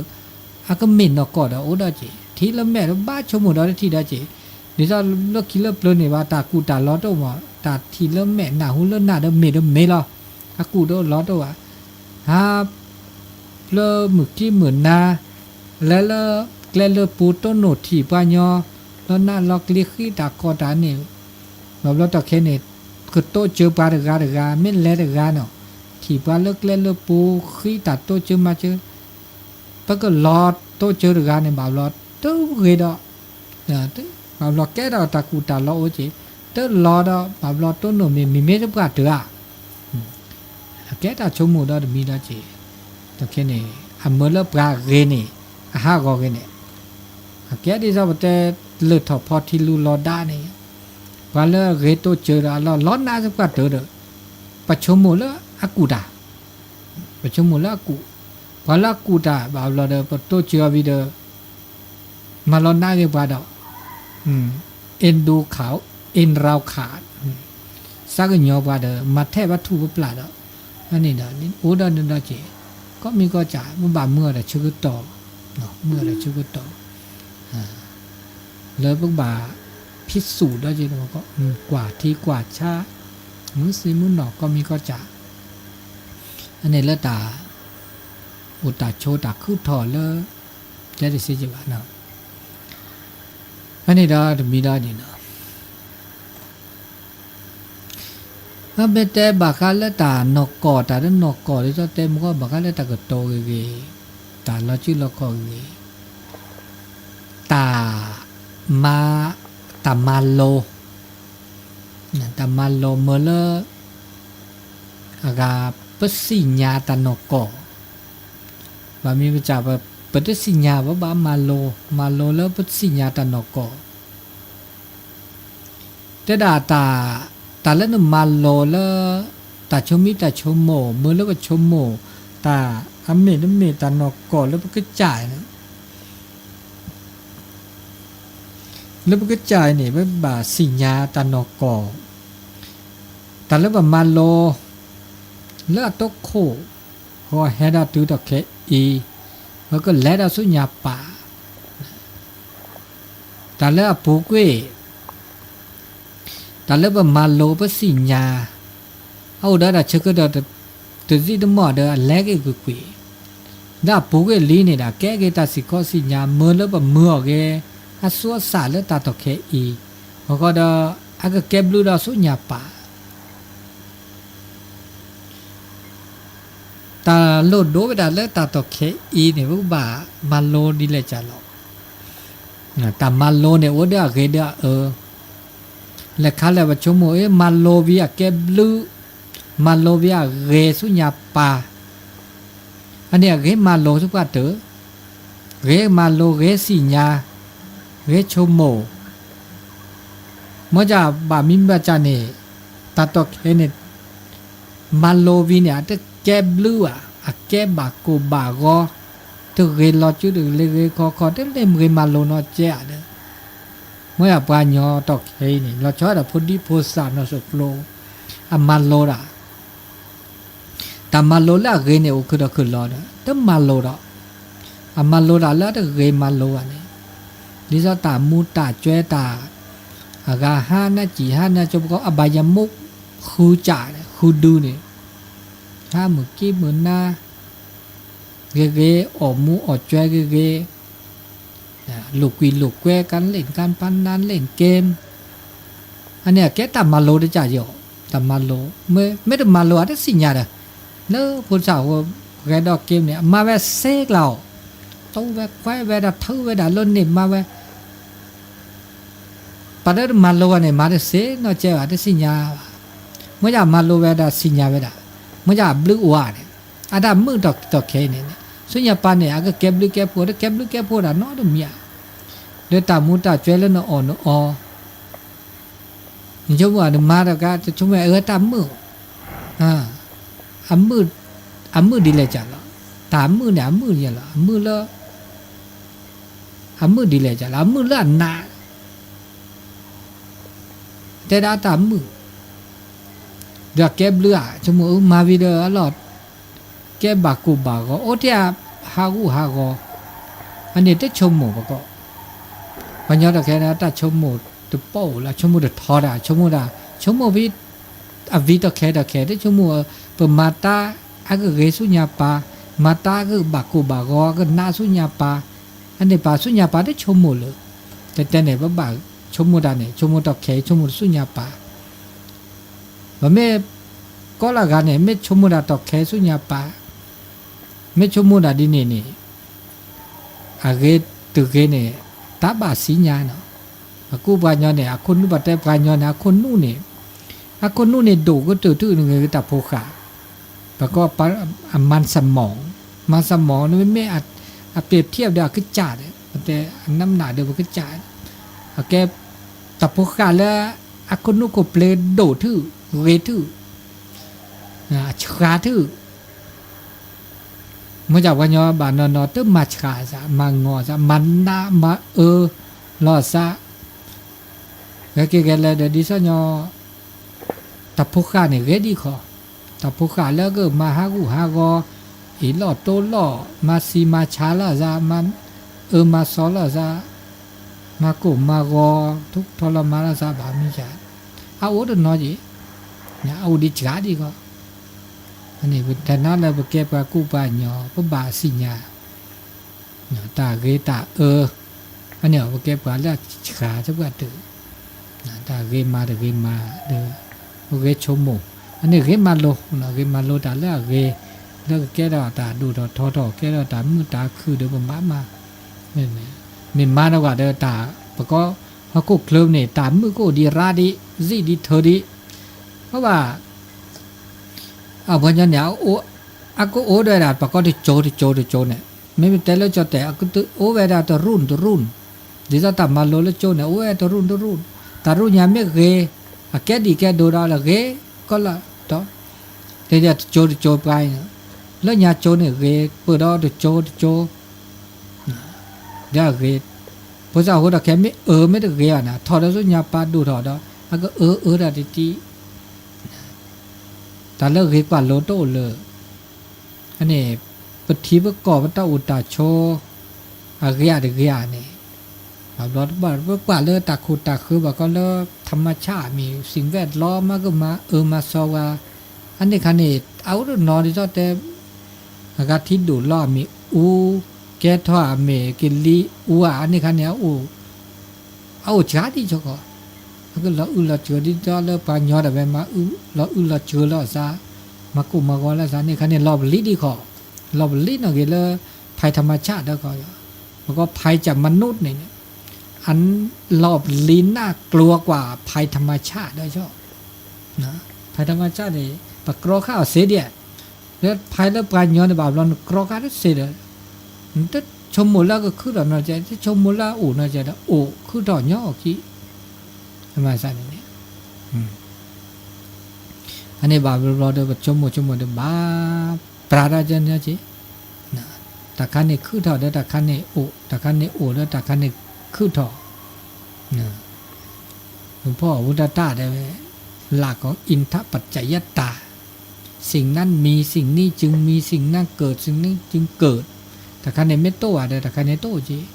အကမ့ၢ်နီၢ်ကီၢ်ဒီးအိၣ်ဒီးကဲး ထံၣ်လၢမဲာ်ဒီးဘၣ်ဆိကမိၣ်ဒီးတထံၣ်ဒီးကဲး ဒ်သိးလၢခံလၢပျၢၤန့ၣ်ဘၣ် တၢ်ကူၣ်တၢ်လီၤတအိၣ်မး, တၢ်ထံၣ်လၢမဲာ် နၢ်ဟူလၢနၢ်ဒီးမ့ၢ်ဒီးမ့ၢ်လီၤ, အကူၣ်တအိၣ်လီၤတအိၣ်ဘၣ်. ဟါ ပျၢၤမုၢ်ကံမုၢ်နၤ လဲၤလၢကျဲလၢပူၤ တိၢ်နီၣ်ထံၣ်ပှၤညီ လီၤနးလီၤကျံ ဃံတၢ်ကီတၢ်န့ၣ်, ဘၣ်ဘျီတီၢ်ခဲအံၤန့ၣ် ကတိစၢၤပှၤတဂၤတဂၤ မ့ၢ်လဲၤတဂၤန့ၣ် ထံၣ်ပှၤလၢကျဲလၢပူၤ ဃံတၢ်တိစၢၤမၤစၢၤ ပကလီၤတိစၢၤတဂၤန့ၣ် ဘၣ်ဘျီတဂ့ၤဒီး ဘၣ်ဘျီကဲထီၣ်တၢ်ကူၣ်တၢ်လီၤအိၣ်က့ၤ, တလီၤဒီး ဘၣ်ဘျီတိၢ်နီၣ်မ့ၢ် မ့မ့ၢ်တပှၢ်တၢၢ်ဧါ. အကဲတၢ်ဆိကမိၣ်ဒီးတမံၤဒီးက့ၤ, ဒီးခဲန့ၣ် အမၢလၢပှၤဂ့ၤန့ၣ် အဟးဂီၤဂ့ၤန့ၣ်, အကဲဒ်သိးပတဲ လၢၢ်ထီၣ်ဖီထံလူလီၤဒါန့ၣ်, ပှၤလၢအဂ့ၤတိစၢၤဒီးအလီၤ လီၤနးစ့ၢ်ပှၢ်တၢၢ်ဒီး ပဆိကမိၣ်လၢအကူၣ်တၢ် ပဆိကမိၣ်လၢအကူၣ်, ပှၤလၢအကူၣ်တၢ်ဘၣ်ဘျီဒီး ပတိစၢၤအီၤဝံၤဒီး မၤလီၤနးဂ့ၤပှၤဒီး အ့ၣ်ဒိခး အ့ၣ်ရဝ်ခး စးကညီၤပှၤဒီး မၤထဲပှၤထူၣ်ပပျၢ်ဒီး အန့ၣ်ဒီး အိၣ်ဒီးနဒီးက့ၤ ကီၢ်မံၤကီၢ်စဲၣ် ပဘၣ်မုာ်အီၤဒီးဆၢကတီၢ်, မုာ်အီၤဒီးဆၢကတီၢ် လၢပကဘၣ် ဖံးသူၣ်ဒီးက့ၤ ကွၢ်ထံကွၢ်ဆး မုၢ်ဆ့ၣ်မုၢ်နီၢ် ကီၢ်မံၤကီၢ်စဲၣ် အန့ၣ်လၢတၢ် အိၣ်တၢ်ဆိးတၢ်ခုထီၣ်လၢ တဲတစ့ၢ်ကီးဘၣ်နီၤ, အန့ၣ်ဒီးတမံၤဒီးန့ၣ်နီၤ, အမ့ၢ်တဲဘၣ်ဃးလၢတၢ်နီၢ်ကီၢ် တၢ်လၢနီၢ်ကီၢ် ဒ်သိးတဲမ့ၢ်ဂ့ၤ ဘၣ်ဃးလၢတၢ်ကတိၤဂ့ၤဂ့ၤ, တၢ်လီၤစုလီၤခီၣ်ဂ့ၤဂ့ၤ, တၢ်မၤ တၢ်မၤလိ တၢ်မၤလိမၢလၢ အဂၤ ပသ့ၣ်ညါတၢ်နီၢ်ကီၢ်, ဘၣ်မ့ၢ်ပစၢ် ပတသ့ၣ်ညါ ပဘၣ်မၤလိ, မၤလိလၢပသ့ၣ်ညါတၢ်နီၢ်ကီၢ်, တဲဒၣ် တၢ်လၢနမၤလိလၢ တၢ်ဆိမိၣ်တၢ်ဆိကမိၣ် မၢလၢပဆိကမိၣ် တၢ်အမ့ၢ်တမ့ၢ်တၢ်နီၢ်ကီၢ်လၢပကစၢ် လၢပကစၢ်အံၤန့ၣ် ပဘၣ်သ့ၣ်ညါတၢ်နီၢ်ကီၢ်, တၢ်လၢပမၤလိ လၢအတီခိၣ် ဂီၤဟဲဒီးတုၤထီၣ်ခဲအံၤ ပကလဲၤဒီးဆူညါပၢ်, တၢ်လၢအပူၤကွံာ် တၢ်လၢပမၤလိပသ့ၣ်ညါ အအိၣ်ဒီးတၢ်ဆၢကတီၢ်တသံၣ်တမီၢ်ဒီး အလဲၤက့ၤကွ့ၢ်ကွ့ၢ်, ဒီးအပူၤကွံာ်လံန့ၣ်ဒီး ကဲက့ၤတၢ်သ့ၣ်ခီသ့ၣ်ညါ မၢလၢပမၢအီၤဂ့ၤ အသူအသၣ်လၢတၢ်တီၢ်ခဲအံၤ, အဃိဒီး အကကဲဘျုးဒီးဆူညါပၢ် တၢ်လိၣ်ဒိဝဲဒၣ်လၢတၢ်တီၢ်ခဲအံၤန့ၣ် ပကဘၣ်မၤလိဒ်လဲၣ်ကၢ်လီၤ. တၢ်မၤလိန့ၣ် အိၣ်ဒီးအဂ့ၤဒီးအအၢ, လဲၤခါလဲၣ်ပဆိကမိၣ် အ့ မၤလိဝံၤအကဲဘျုး, မၤလိဝံၤအဂ့ၤဆူညါပၢ်, အန့ၣ်အဂ့ၤမၤလိဆူပှၢ်တၢၢ်, ဂ့ၤမၤလိ ဂ့ၤသ့ၣ်ညါ, ဂ့ၤဆိကမိၣ် မ့ၢ်ကၢ်ဘၣ်မံဘၣ်ကၢ်န့ၣ် တၢ်တီၢ်ခဲအံၤန့ၣ် မၤလိဝံၤန့ၣ် အတကဲဘျုးဘၣ်, အကဲဘၣ်ကိၢ်ဘၣ်ဂီၤ, တဂ့ၤလီၤစုတဂ့ၤဂ့ၤခီခီ တလဲၤဂ့ၤမၤလိနီတကဲဧါဒီး, မ့ၢ်ယပှၤကညီတီၢ်ခဲအံၤန့ၣ် လီၤဆီဒၣ်တၢ်ဖိဒံဖိသၣ်နီၢ်သကျိ အမၤလိတၢ် တၢ်မၤလိလၢအဂ့ၤန့ၣ် အိၣ်ခုၣ်ဒီးခုၣ်လီၤဒီး တမၤလိဒီး, အမၤလိတၢ်လၢအတဂ့ၤမၤလိဘၣ်န့ၣ်, ဒ်သိးတၢ်မူတၢ်ကွဲတၢ်, အဂၤဟါနၢ်ကံၣ်ဟါနၢ်ကၠိ ပကိး အဘၣ်ယမိၢ်ဃုကၢ် ဃုဒုန့ၣ်, ဟါမုၢ်ကံမုၢ်နၤ ဂ့ၤဂ့ၤ အီၣ်မူအီၣ်ကွဲဂ့ၤဂ့ၤ လိာ်ကွံာ်လိာ်ကွဲ การเล่นการพนัน เล่นเกม အန့ၣ်အကဲတၢ်မၤလိတကၢ်ယီၤ, တၢ်မၤလိ, မ့ၢ်တမၤလိအတသ့ၣ်ညါဒီး, လၢဖိသၣ်ဖိ ဂဲၤဒီး game န့ၣ် အမၤဝဲစ့ကျါအီၤ, တိဝဲခွဲဝဲဒီးထုဝဲဒၣ်လၢန့ၣ်မၤဝဲ, ပှၤလၢတမၤလိဘၣ်န့ၣ် မၤတသ့နီတကဲဘၣ် တသ့ၣ်ညါဘၣ်, မ့ၢ်ယမၤလိဝဲဒၣ်သ့ၣ်ညါဝဲဒၣ်, မ့ၢ်ယအဘျုးအိၣ်ဧါန့ၣ်, အတၢ်မုာ်တီၢ်တီၢ်ခဲအံၤန့ၣ်, ဆူညါပၢ်န့ၣ် အကကဲဘျုးကဲဖှိၣ် တကဲဘျုးကဲဖှိၣ်ဒၣ်နီတမံၤဧါ, လၢတၢ်မူတၢ်ကွဲလၢနအီၣ်နအီ နဆိကမိၣ်နမၤတဂၤ တဆိကမိၣ်အတၢ်မုာ်, အမုာ်ဒ်လဲၣ်ကၢ်လီၤ, တၢ်မုာ်န့ၣ် အမုာ်ယဲလီၤ, အမုာ်လၢ, အမုာ်ဒ်လဲၣ်ကၢ်လီၤ, အမုာ်လၢအနး, တဲဒၣ်တၢ်မုာ်, ဒီးကဲဘျုးဧါ, ဆိကမိၣ်အမၤဝံၤဒီးအလီၢ်, ကဲဘၣ်ကိၢ်ဘၣ်ဂီၤ အိၣ်ထဲဟးဂူာ်ဟးဂီၤ, အန့ၣ်တဆိကမိၣ်ပကီၢ်, ပှၤကညီတီၢ်ခဲအံၤန့ၣ် တၢ်ဆိကမိၣ် တပိၢ်လၢ ဆိကမိၣ်တထီတၢ် ဆိကမိၣ်တၢ် ဆိကမိၣ်ဖဲ အဝံၤတီၢ်ခဲတီၢ်ခဲ တဆိကမိၣ် ပမၤတၢ်အကဂ့ၤဆူညါပၢ်, မၤတၢ်အကဘၣ်ကိၢ်ဘၣ်ဂီၤ ကနးဆူညါပၢ်, အန့ၣ်ပၢ်ဆူညါပၢ်တဆိကမိၣ်လၢၤ, တဲတဲန့ၣ် ပဘၣ်ဆိကမိၣ်တၢ်န့ၣ် ဆိကမိၣ်တီၢ်ခဲ ဆိကမိၣ်တဆူညါပၢ် ပမ့ၢ် ကိးလၢဂၤန့ၣ် မ့ၢ်ဆိကမိၣ်တၢ်တီၢ်ခဲဆူညါပၢ်, မ့ၢ်ဆိကမိၣ်တၢ်ဒ်န့ၣ်န့ၣ် အဂ့ၤတဂ့ၤန့ၣ် တၢ်ဘၣ်စံၣ်ညါနီၤ, ပှၤကူပှၤကညီန့ၣ် အခိၣ်နူာ် ပတဲပှၤကညီန့ၣ် အခိၣ်နူာ်န့ၣ်, အခိၣ်နူာ်န့ၣ် ဒိၣ်ကတၢၢ်ထူၣ်န့ၣ်ဂ့ၤ တၢ်ဖိဃာ်, ပကိး အမၤစမီၤ, မၤစမီၤန့ၣ်မ့မ့ၢ် အပျဲၢ်ထံၣ်ဒီးအကစၢ်ဒီး ပတဲအနၢ်မနုၤဒီးပကစၢ်, အကဲ တၢ်ဖိဃာ်လၢ အခိၣ်နူာ်ခိၣ်ပျ့ၤဒိၣ်ထူၣ် ဂ့ၤထူၣ် အဆှးထူၣ်, မ့ၢ်ဒ်ပှၤကညီဘၣ်နီၢ်နီၢ် တမၤဆှးစ့ၢ် မၤငီၤစ့ၢ် မၤနးမၤအၢလီၤစ့ၢ်, ဂဲၤက့ၤဂဲၤလဲၣ်ဒီး ဒ်သိးညီ တၢ်ဖိဃာ်န့ၣ် ဂ့ၤဒ်ခီ, တၢ်ဖိဃာ်လၢကမၤဟးဂူာ်ဟးဂီၤ, အ့ၣ်လိာ်တိလိာ် မၤစံၤမၤဆါလီၤစ့ၢ် မၤအၢမၤသီလီၤစ့ၢ်, မၤကိၢ်မၤဂီၤ ထူကထီလီၤမၤလီၤစ့ၢ် ဘၣ်မံၤစ့ၢ်, အအိၣ်တနီၤက့ၤ, အအိၣ်ဒ်ဆှးဒ်ခီ, အန့ၣ် ပတဲနၤလၢပကဲပှၤကူပှၤကညီ ပဘၣ်စံၣ်ညါ တၢ်ဂ့ၤတၢ်အၢ, အန့ၣ် ပကဲပှၤလၢဆှးဆၢပှၢ်တၢၢ်, တၢ်ဂ့ၤမၤတဂ့ၤမၤဒီး ပဂ့ၤဆိကမိၣ်, အန့ၣ်ဂ့ၤမၤလိ, ဂ့ၤမၤလိတၢ်လၢအဂ့ၤ, လၢကကဲထီၣ်တၢ်ဒိၣ်ထီၣ်ထီထီၣ် ကဲထီၣ်တၢ်မုာ်တၢ်ခုၣ်ဒီးပမၤမၤ, မ့ၢ်မၤဒီးကွၢ်ဒီးတၢ် ပကိး ဟီၣ်ခိၣ်ချၢန့ၣ် တၢ်မုာ်ကအိၣ်ဒံးရါဒံး စံၣ်ဒံးထၢဒံး, ဘၣ်ဘၣ် အပှၤကညီန့ၣ် အကအိၣ်ဒၣ်ဝဲဒၣ် ပကိးတကၠိတကၠိတကၠိန့ၣ်, မ့မ့ၢ်တဲလၢကၠီၣ်တဲၣ် အကအိၣ်ဝဲဒၣ်တရူၢ်တရူၢ်, ဒ်သိးတၢ်မၤလိလၢကၠိန့ၣ် အိၣ်ဝဲတရူၢ်တရူၢ်, တၢ်ရူၢ်ညါမ့ၢ်ဂ့ၤ, အကဲဒံးကဲဒိၣ်ဒီးလၢဂ့ၤကီလီၤဒီး, တဲဒ်တကၠိတကၠိပှၤအံၤ, လၢညါကၠိန့ၣ်ဂ့ၤ ပၢၢ်ဒီးတကၠိတကၠိ ဒီးအဂ့ၤ, ဖိသၣ်ဖိဒီးခဲမ့ၢ်အၢမ့ၢ်တဂ့ၤဘၣ်န့ၣ် ထီၣ်ဒီးဆူညါပၢ်ဒိၣ်ထီၣ်ဒီး အကအၢအၢတၢ်တံၢ်တံၢ်, တၢ်လၢဂ့ၤကွၢ်လိတအိၣ်လၢၤ, အန့ၣ် ပထံပကီၢ်ပတၢ်အိၣ်တၢ်ဆိး အဂ့ၤဧါတဂ့ၤဧါန့ၣ်, ဘၣ်ဘျီတဘၣ်ပကွၢ်လၢတၢ်ခိၣ်တၢ်ဃၢဘၣ်ကီလၢ ထၣ်မဆၣ်အမ့ၢ် စံၣ်ဝဲၣ်လီမးကမၤအၢမၤသီဝဲ, အန့ၣ်ခါန့ၣ် အအိၣ်တနီၤဒ်သိးတဲ အဂၤထံဒိၣ်လီၤအမ့ၢ်အူ, ကဲထီၣ်အမ့ၢ်ကလံၤအူဧါ အန့ၣ်ခါန့ၣ် အအိၣ်စှၤဒ်ဆိကီၢ်, အကလီၤအုၣ်လီၤစှၤဒ်သိးလၢပှၤကညီတၢ်ဝဲမၤအုၣ်လီၤအုၣ်လီၤစှၤလီၤစ့ၢ်, မၤကိၢ်မၤဂီၤလီၤစ့ၢ်န့ၣ်ခါန့ၣ် လီၤပလံၤဒ်ခီ, လီၤပလံၤနီၣ်ဂ့ၤလၢ ภัยธรรมชาติ ဒီးခီ, ပကိး ภัยจากมนุษย์ န့ၣ်န့ၣ်, အလီၤပလံၤနၢ်ကျိၤကွၢ် ภัยธรรมชาติ ဒီးဆီ ภัยธรรมชาติ န့ၣ် ပကြီဃာ်အီၤစ့ၢ်ဒံး, လၢ ภัย လၢပှၤကညီန့ၣ် ဘၣ်ဘျီနကြီဃာ်တစ့ၢ်ဒီး, နတဆိကမိၣ်လၢကခုထီၣ်နီတစဲး, တဆိကမိၣ်လၢအအိၣ်နီတစဲးဒီး အိၣ်ခုထီၣ်ညီအီၤခံ, မၤစၢ်န့ၣ်န့ၣ်, အန့ၣ်ဘၣ်ဘျီဘျီဒီး ပဆိကမိၣ်ဆိကမိၣ်ဒီးဘၣ်ပြးတၢ်ကဲန့ၣ်က့, တၢ်ခါန့ၣ်ခုထီၣ်ဒီးတၢ်ခါန့ၣ်အိၣ်, တၢ်ခါန့ၣ်အိၣ်ဒီးတၢ်ခါန့ၣ်ခုထီၣ်, လူၤဖီၣ်အဝဲတၢ်တၢ်ဒဲးဝဲ, หลักของอิทธิปัจจยตา สิ่งนั้นมี สิ่งนี้จึงมี สิ่งนั้นเกิด สิ่งนี้จึงเกิด တၢ်ခါန့ၣ်မ့ၢ်တအိၣ်ဘၣ်ဒီး တၢ်ခါန့ၣ်တအိၣ်က့ၤ,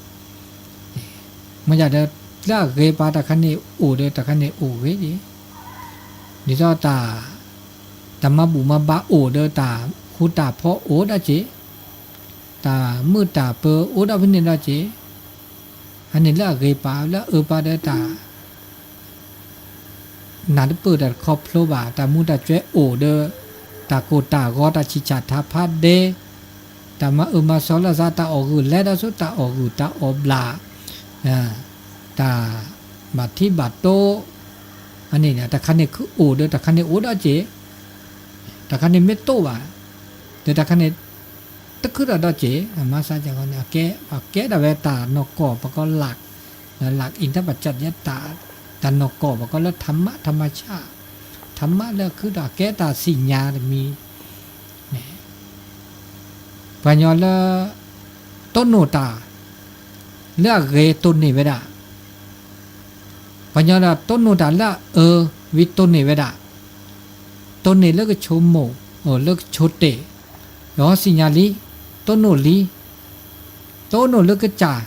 မ့ၢ်ယၤဒီး လၢအဂ့ၤပၢ် တၢ်ခါန့ၣ်အိၣ်ဒီး တၢ်ခါန့ၣ်အိၣ်ဂ့ၤက့ၤ, ဒ်သိးတၢ် တၢ်မၤဘူၣ်မၤဘါအိၣ်ဒီး တၢ်ဃူတၢ်ဖိးအိၣ်ဒီးက့ၤ, တၢ်မုာ်တၢ်ပၢၤအိၣ်ဒီးဖဲန့ၣ်ဒီးက့ၤ, အန့ၣ်လၢအဂ့ၤပၢ် လၢအအၢပၢ်ဒီးတၢ် နၢ်တပၢၢ်တၢ်တခီဖျိဘၣ် တၢ်မူတၢ်ကွဲအိၣ်ဒီး တၢ်ကိၢ်တၢ်ဂီၤ တၢ်ဆံၣ်ဆၣ်ထါဖးဒဲး, တၢ်မၤအၢမၤသီလၢအသး တၢ်အီၣ်ဂုာ်လဲဒီးဆူ တၢ်အီၣ်ဂုာ်တၢ်အီၣ်ဘျၣ်, တၢ်ဘၣ်ထံဘၣ်တိ, အန့ၣ်န့ၣ် တၢ်ခါန့ၣ်ခုအိၣ်ဒီး တၢ်ခါန့ၣ်အိၣ်ဒီးက့ၤ, တၢ်ခါန့ၣ်မ့ၢ်တအိၣ်ဘၣ် ဒီးတၢ်ခါန့ၣ် တခုထီၣ်ဒီးက့ၤ, အမၤစၢ်ကီန့ၣ် အကဲ အကဲဒၣ်ဝဲတၢ်နီၢ်ကီၢ် ပကိးလၢ်, လၢ် อิทธิปัจจยตา တၢ်နီၢ်ကီၢ် ပကိးလၢ ธรรมะ ธรรมชาติ ထၣ်မးလၢခုထီၣ် အကဲတၢ်စံၣ်ညါတမံၤ, ပှၤကညီလၢ တိၢ်နီၣ်တၢ် လၢအဂ့ၤတိၢ်နီၣ်ဝဲဒၣ် ပှၤကညီဒီးတိၢ်နီၣ်တၢ်လၢအအၢ ဝံၤတိၢ်နီၣ်ဝဲဒၣ်, တိၢ်နီၣ်လၢကဆိကမိၣ်, လၢကဆိတ့ၢ်, ဒီးစံၣ်ညါလံ, တိၢ်နီၣ်လံ, တိၢ်နီၣ်လၢကစၢ်,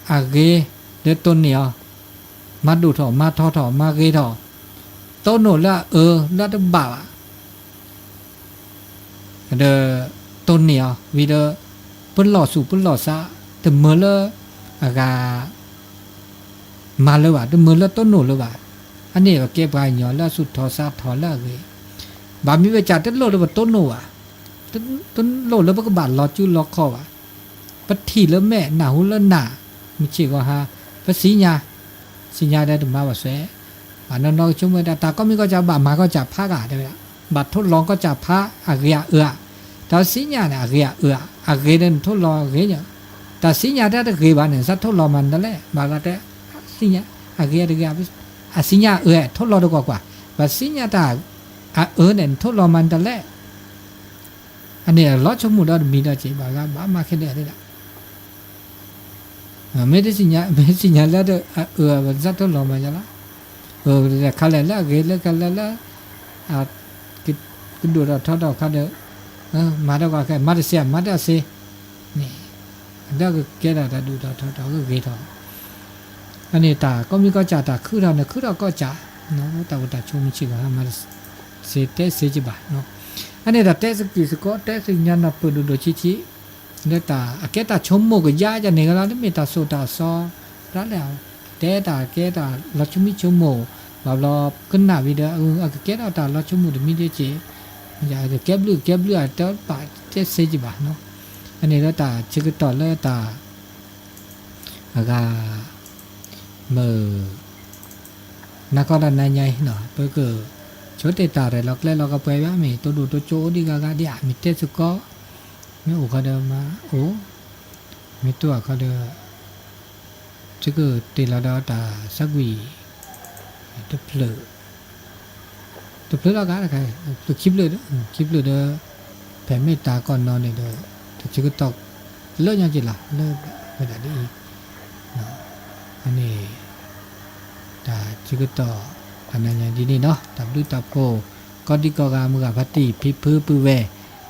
အဂ့ၤလၢတိၢ်နီၣ်အီၤ, မၤဒိၣ်ထီၣ် မၤထီထီၣ် မၤဂ့ၤထီၣ်, တိၢ်နီၣ်လၢအအၢလၢတဘၣ်ဘၣ် ဒီး တိၢ်န့ၢ်အီၤဝံၤဒီး ပလီၢ်ဆူၣ်ပလီၢ်ဆါ တမုာ်လၢ အဂၤ မၤလၢၤဘၣ် တမုာ်လၢတိၢ်နီၣ်လၢၤဘၣ်. အန့ၣ်ပကဲပှၤကညီလၢအသူၣ်ထီၣ်သးထီၣ်လၢအဂ့ၤ, ဘၣ်မ့ၢ်ဝဲကၢ်တလိၣ်လၢပတိၢ်နီၣ်ဘၣ်, တလိၣ်လၢပကဘၣ်လီၤကူလီၤခီၣ်ဘၣ်. ပထံၣ်လၢမဲာ် နၢ်ဟူလၢနၢ်, မုၢ်ဆ့ၣ်ဂီၤဟါ ပသ့ၣ်ညါ, သ့ၣ်ညါဒီးတမၤဘၣ်စွဲ, ဘၣ်နီၢ်နီၢ်ကဆိကမိၣ်တၢ် တၢ်ကိးမံၤကိးကၢ် ဘၣ်မၤကိးကၢ်ဖးဂၤတဲဝဲဒၣ်, ဘၣ်ထိၣ်လီၤကိးကၢ်ဖးအဂ့ၤအအၢဧါ, တၢ်သ့ၣ်ညါန့ၣ် အဂ့ၤအအၢဧါ, အဂ့ၤဒီးနထိၣ်လီၤဂ့ၤညါ, တၢ်သ့ၣ်ညါတၢ်တဂ့ၤဘၣ်န့ၣ် နသးထိၣ်လီၤမၤနတလဲၣ်, ဘၣ်ဂၤတဲ သ့ၣ်ညါ အဂ့ၤတဂ့ၤ, အသ့ၣ်ညါအအၢထိၣ်လီၤတကွၢ်ကွၢ်, ဘၣ်သ့ၣ်ညါတၢ် အအၢန့ၣ် နထိၣ်လီၤမၤနတလဲၣ်. အန့ၣ်လီၤဆိကမိၣ်ဒီးတမံၤဒီးက့ၤ ဘၣ်ဂၤဘၣ်မၤခဲဒၣ်သ့ၣ်ဒၣ် မ့ၢ်တသ့ၣ်ညါ မ့ၢ်သ့ၣ်ညါလၢအအၢ ပသးထိၣ်လီၤမၤယါလီၤ, အၢ ခါလဲၣ်လၢအဂ့ၤလၢခါလဲၣ်လၢ ကဒိၣ်ထီၣ်ထီထီၣ်ခါဒီး မၤတၢ်ကီခဲ မၤတသ့ မၤတသ့ န့ၣ် ဒီးကကဲထီၣ်တၢ်ဒိၣ်ထီၣ်ထီထီၣ်ကဂ့ၤထီၣ် အန့ၣ်တၢ်ကိးမံၤကိးကၢ် တၢ်ခုထီၣ်န့ၣ် ခုထီၣ်ကိးကၢ်, တၢ်အိၣ်တၢ်ဆိးမုၢ်ဆ့ၣ်ဂီၤဟါ မၤတသ့တဲသ့ကဘၣ်, အန့ၣ်တၢ်တဲသကိးသကိး တဲသ့ၣ်ညါနၢ်ပၢၢ်ဒိၣ်ဒိၣ်ဆံးဆံး လၢတၢ်အကဲတၢ်ဆိကမိၣ်ကယါယၤန့ၣ်လီၤ, တမ့ၢ်တၢ်သိၣ်တၢ်သီ တၢ်လဲၣ်, တဲတၢ်ကဲတၢ်လီၤဆိကမိၣ်ဆိကမိၣ် ဘၣ်ဘျီကနၣ်ဝံၤဒီး အကကဲထီၣ်တၢ်လီၤဆိကမိၣ်တမံၤဒ်က့ၤ, ကဲဘျုးကဲဘျုး အတဘၣ်တဲသ့ကဘၣ်နီၤ, အန့ၣ်လၢတၢ်ဆၢကတီၢ်လၢတၢ် အဂၤ မုၢ် နၤခီတၢ်နၤညါအံၤနီၤ ပက ဆိတ့ၢ်တၢ်ရဲၣ်လီၤကျဲၤလီၤကပှဲၤဘၣ် မ့ၢ်တိၢ်ဒိၣ်တိၢ်ကၠိအိၣ်ဒံးဂၤဂၤဒံးဧါ မ့ၢ်တဲသကိး မ့ၢ်အိၣ်ခီဒီးမၤအိၣ် မ့ၢ်တိၢ်အခီဒီး သုကတ့ၢ်လီၤဒီးတၢ်သးကွံာ် တဖျၢၣ် တဖျၢၣ်လီၤဂၤတခါ ဖျၢၣ်ခံဖျၢၣ်ဒီး ခံဖျၢၣ်ဒီး ဖဲမ့ၢ်တၢ်ကီၢ်နီၤန့ၣ်ဒီး တၢ်ဆၢကတီၢ် လၢညါက့ၤလီၤ လၢဝဲဒၣ်ဒ်အံၤ အန့ၣ် တၢ်ဆၢကတီၢ် တၢ်နၤညါဒ်န့ၣ်နီၤ တၢ်ဘျုးတၢ်ဖှိၣ် ကီၢ်ဒံကီၢ်ဂၤ မုၢ်ဂၤဖါတံၢ် ဖံဖုပုၢ်ဝဲၢ်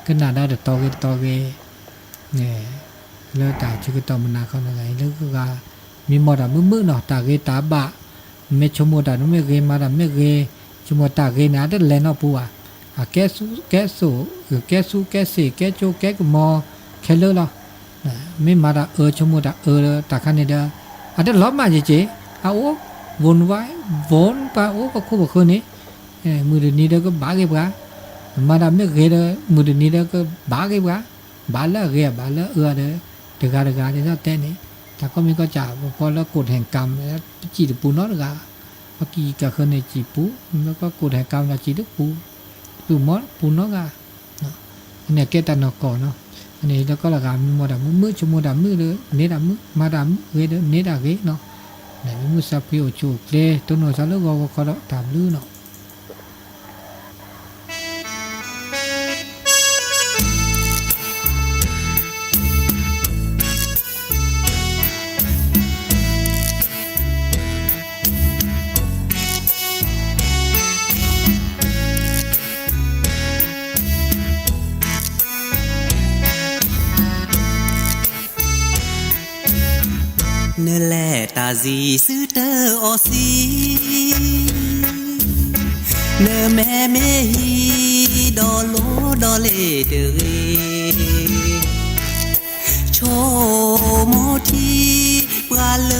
ကနၣ်ဒၣ်တတီၤဂ့ၤတတီၤဂ့ၤ လၢတၢ်ဆၢကတီၢ်မုၢ်နၤခီန့ၣ် လၢဂၤ မံမီၢ်တၢ်မုာ်မုာ်နီၤ တၢ်ဂ့ၤတၢ်ဘၣ် မ့ၢ်ဆိကမိၣ်တၢ်မ့ၢ်ဂ့ၤ မၤတၢ်မ့ၢ်ဂ့ၤ ဆိကမိၣ်တၢ်ဂ့ၤန့ၣ် အတလဲၤနီတပူၤဘၣ် အကဲသူ ကဲသူ ကဲသူ ကဲသ့ၣ် ကဲကၠိ ကဲကမီၤ ခဲလၢာ်လီၤ မ့ၢ်မၤတၢ်အၢ ဆိကမိၣ်တၢ်အၢ တၢ်ခါန့ၣ်ဒီး အတလီၤမၢ်ယက့ၤ အအိၣ် ဝိုန်ဝါ ဝိုန်ပှၤအိၣ်ပခိၣ်ပဃၢၤန့ၣ် မုၢ်တနံၤဒီးကဘၣ်ဂ့ၤပှၤ မၤတၢ်မ့ၢ်ဂ့ၤဒီး မုၢ်တနံၤဒီးကဘၣ်ဂ့ၤပှၤ ဘၣ်လၢအဂ့ၤ ဘၣ်လၢအအၢဒီး တဂၤတဂၤဒ်သိးတဲန့ၣ် တၢ်ကိးမံၤကိးကၢ် ပကိးလၢ code and come ပစံၣ်တပူၤနီတဂၤ ပကံၢ်ကီၢ်ဃၢၤန့ၣ်စံၣ်ပူၤ မ့ၢ်ကီး code and come ဒီးစံၣ်တပူၤ ပူၤမီၢ်ပူၤနီတဂၤ အန့ၣ်ကဲတၢ်နီၢ်ကီၢ်နီၤ အန့ၣ်လၢကီၢ်လၢဂၤ မံမီၢ်တၢ်မုာ်မုာ် ဆိကမိၣ်တၢ်မုာ်ဒီး န့ၢ်တၢ်မုာ် မၤတၢ်မုာ်ဂ့ၤဒီး န့ၢ်တၢ်ဂ့ၤနီၤ မုၢ်မုာ်သးဖှံအိၣ်ဆူၣ်အိၣ်ချ့ တိၢ်နီၣ်သးလၢဂီၤဂီၤခီဒီး တၢ်ဘျုးနီၤ နလဲၤတၢ်စံးဆၢတၢ်အီၣ်စံး နမ့မ့ၢ်ဟံးဒီးလိၤဒီးလ့ၤတဂ့ၤ ဆိကမိၣ်ထံ ပှၤလၢ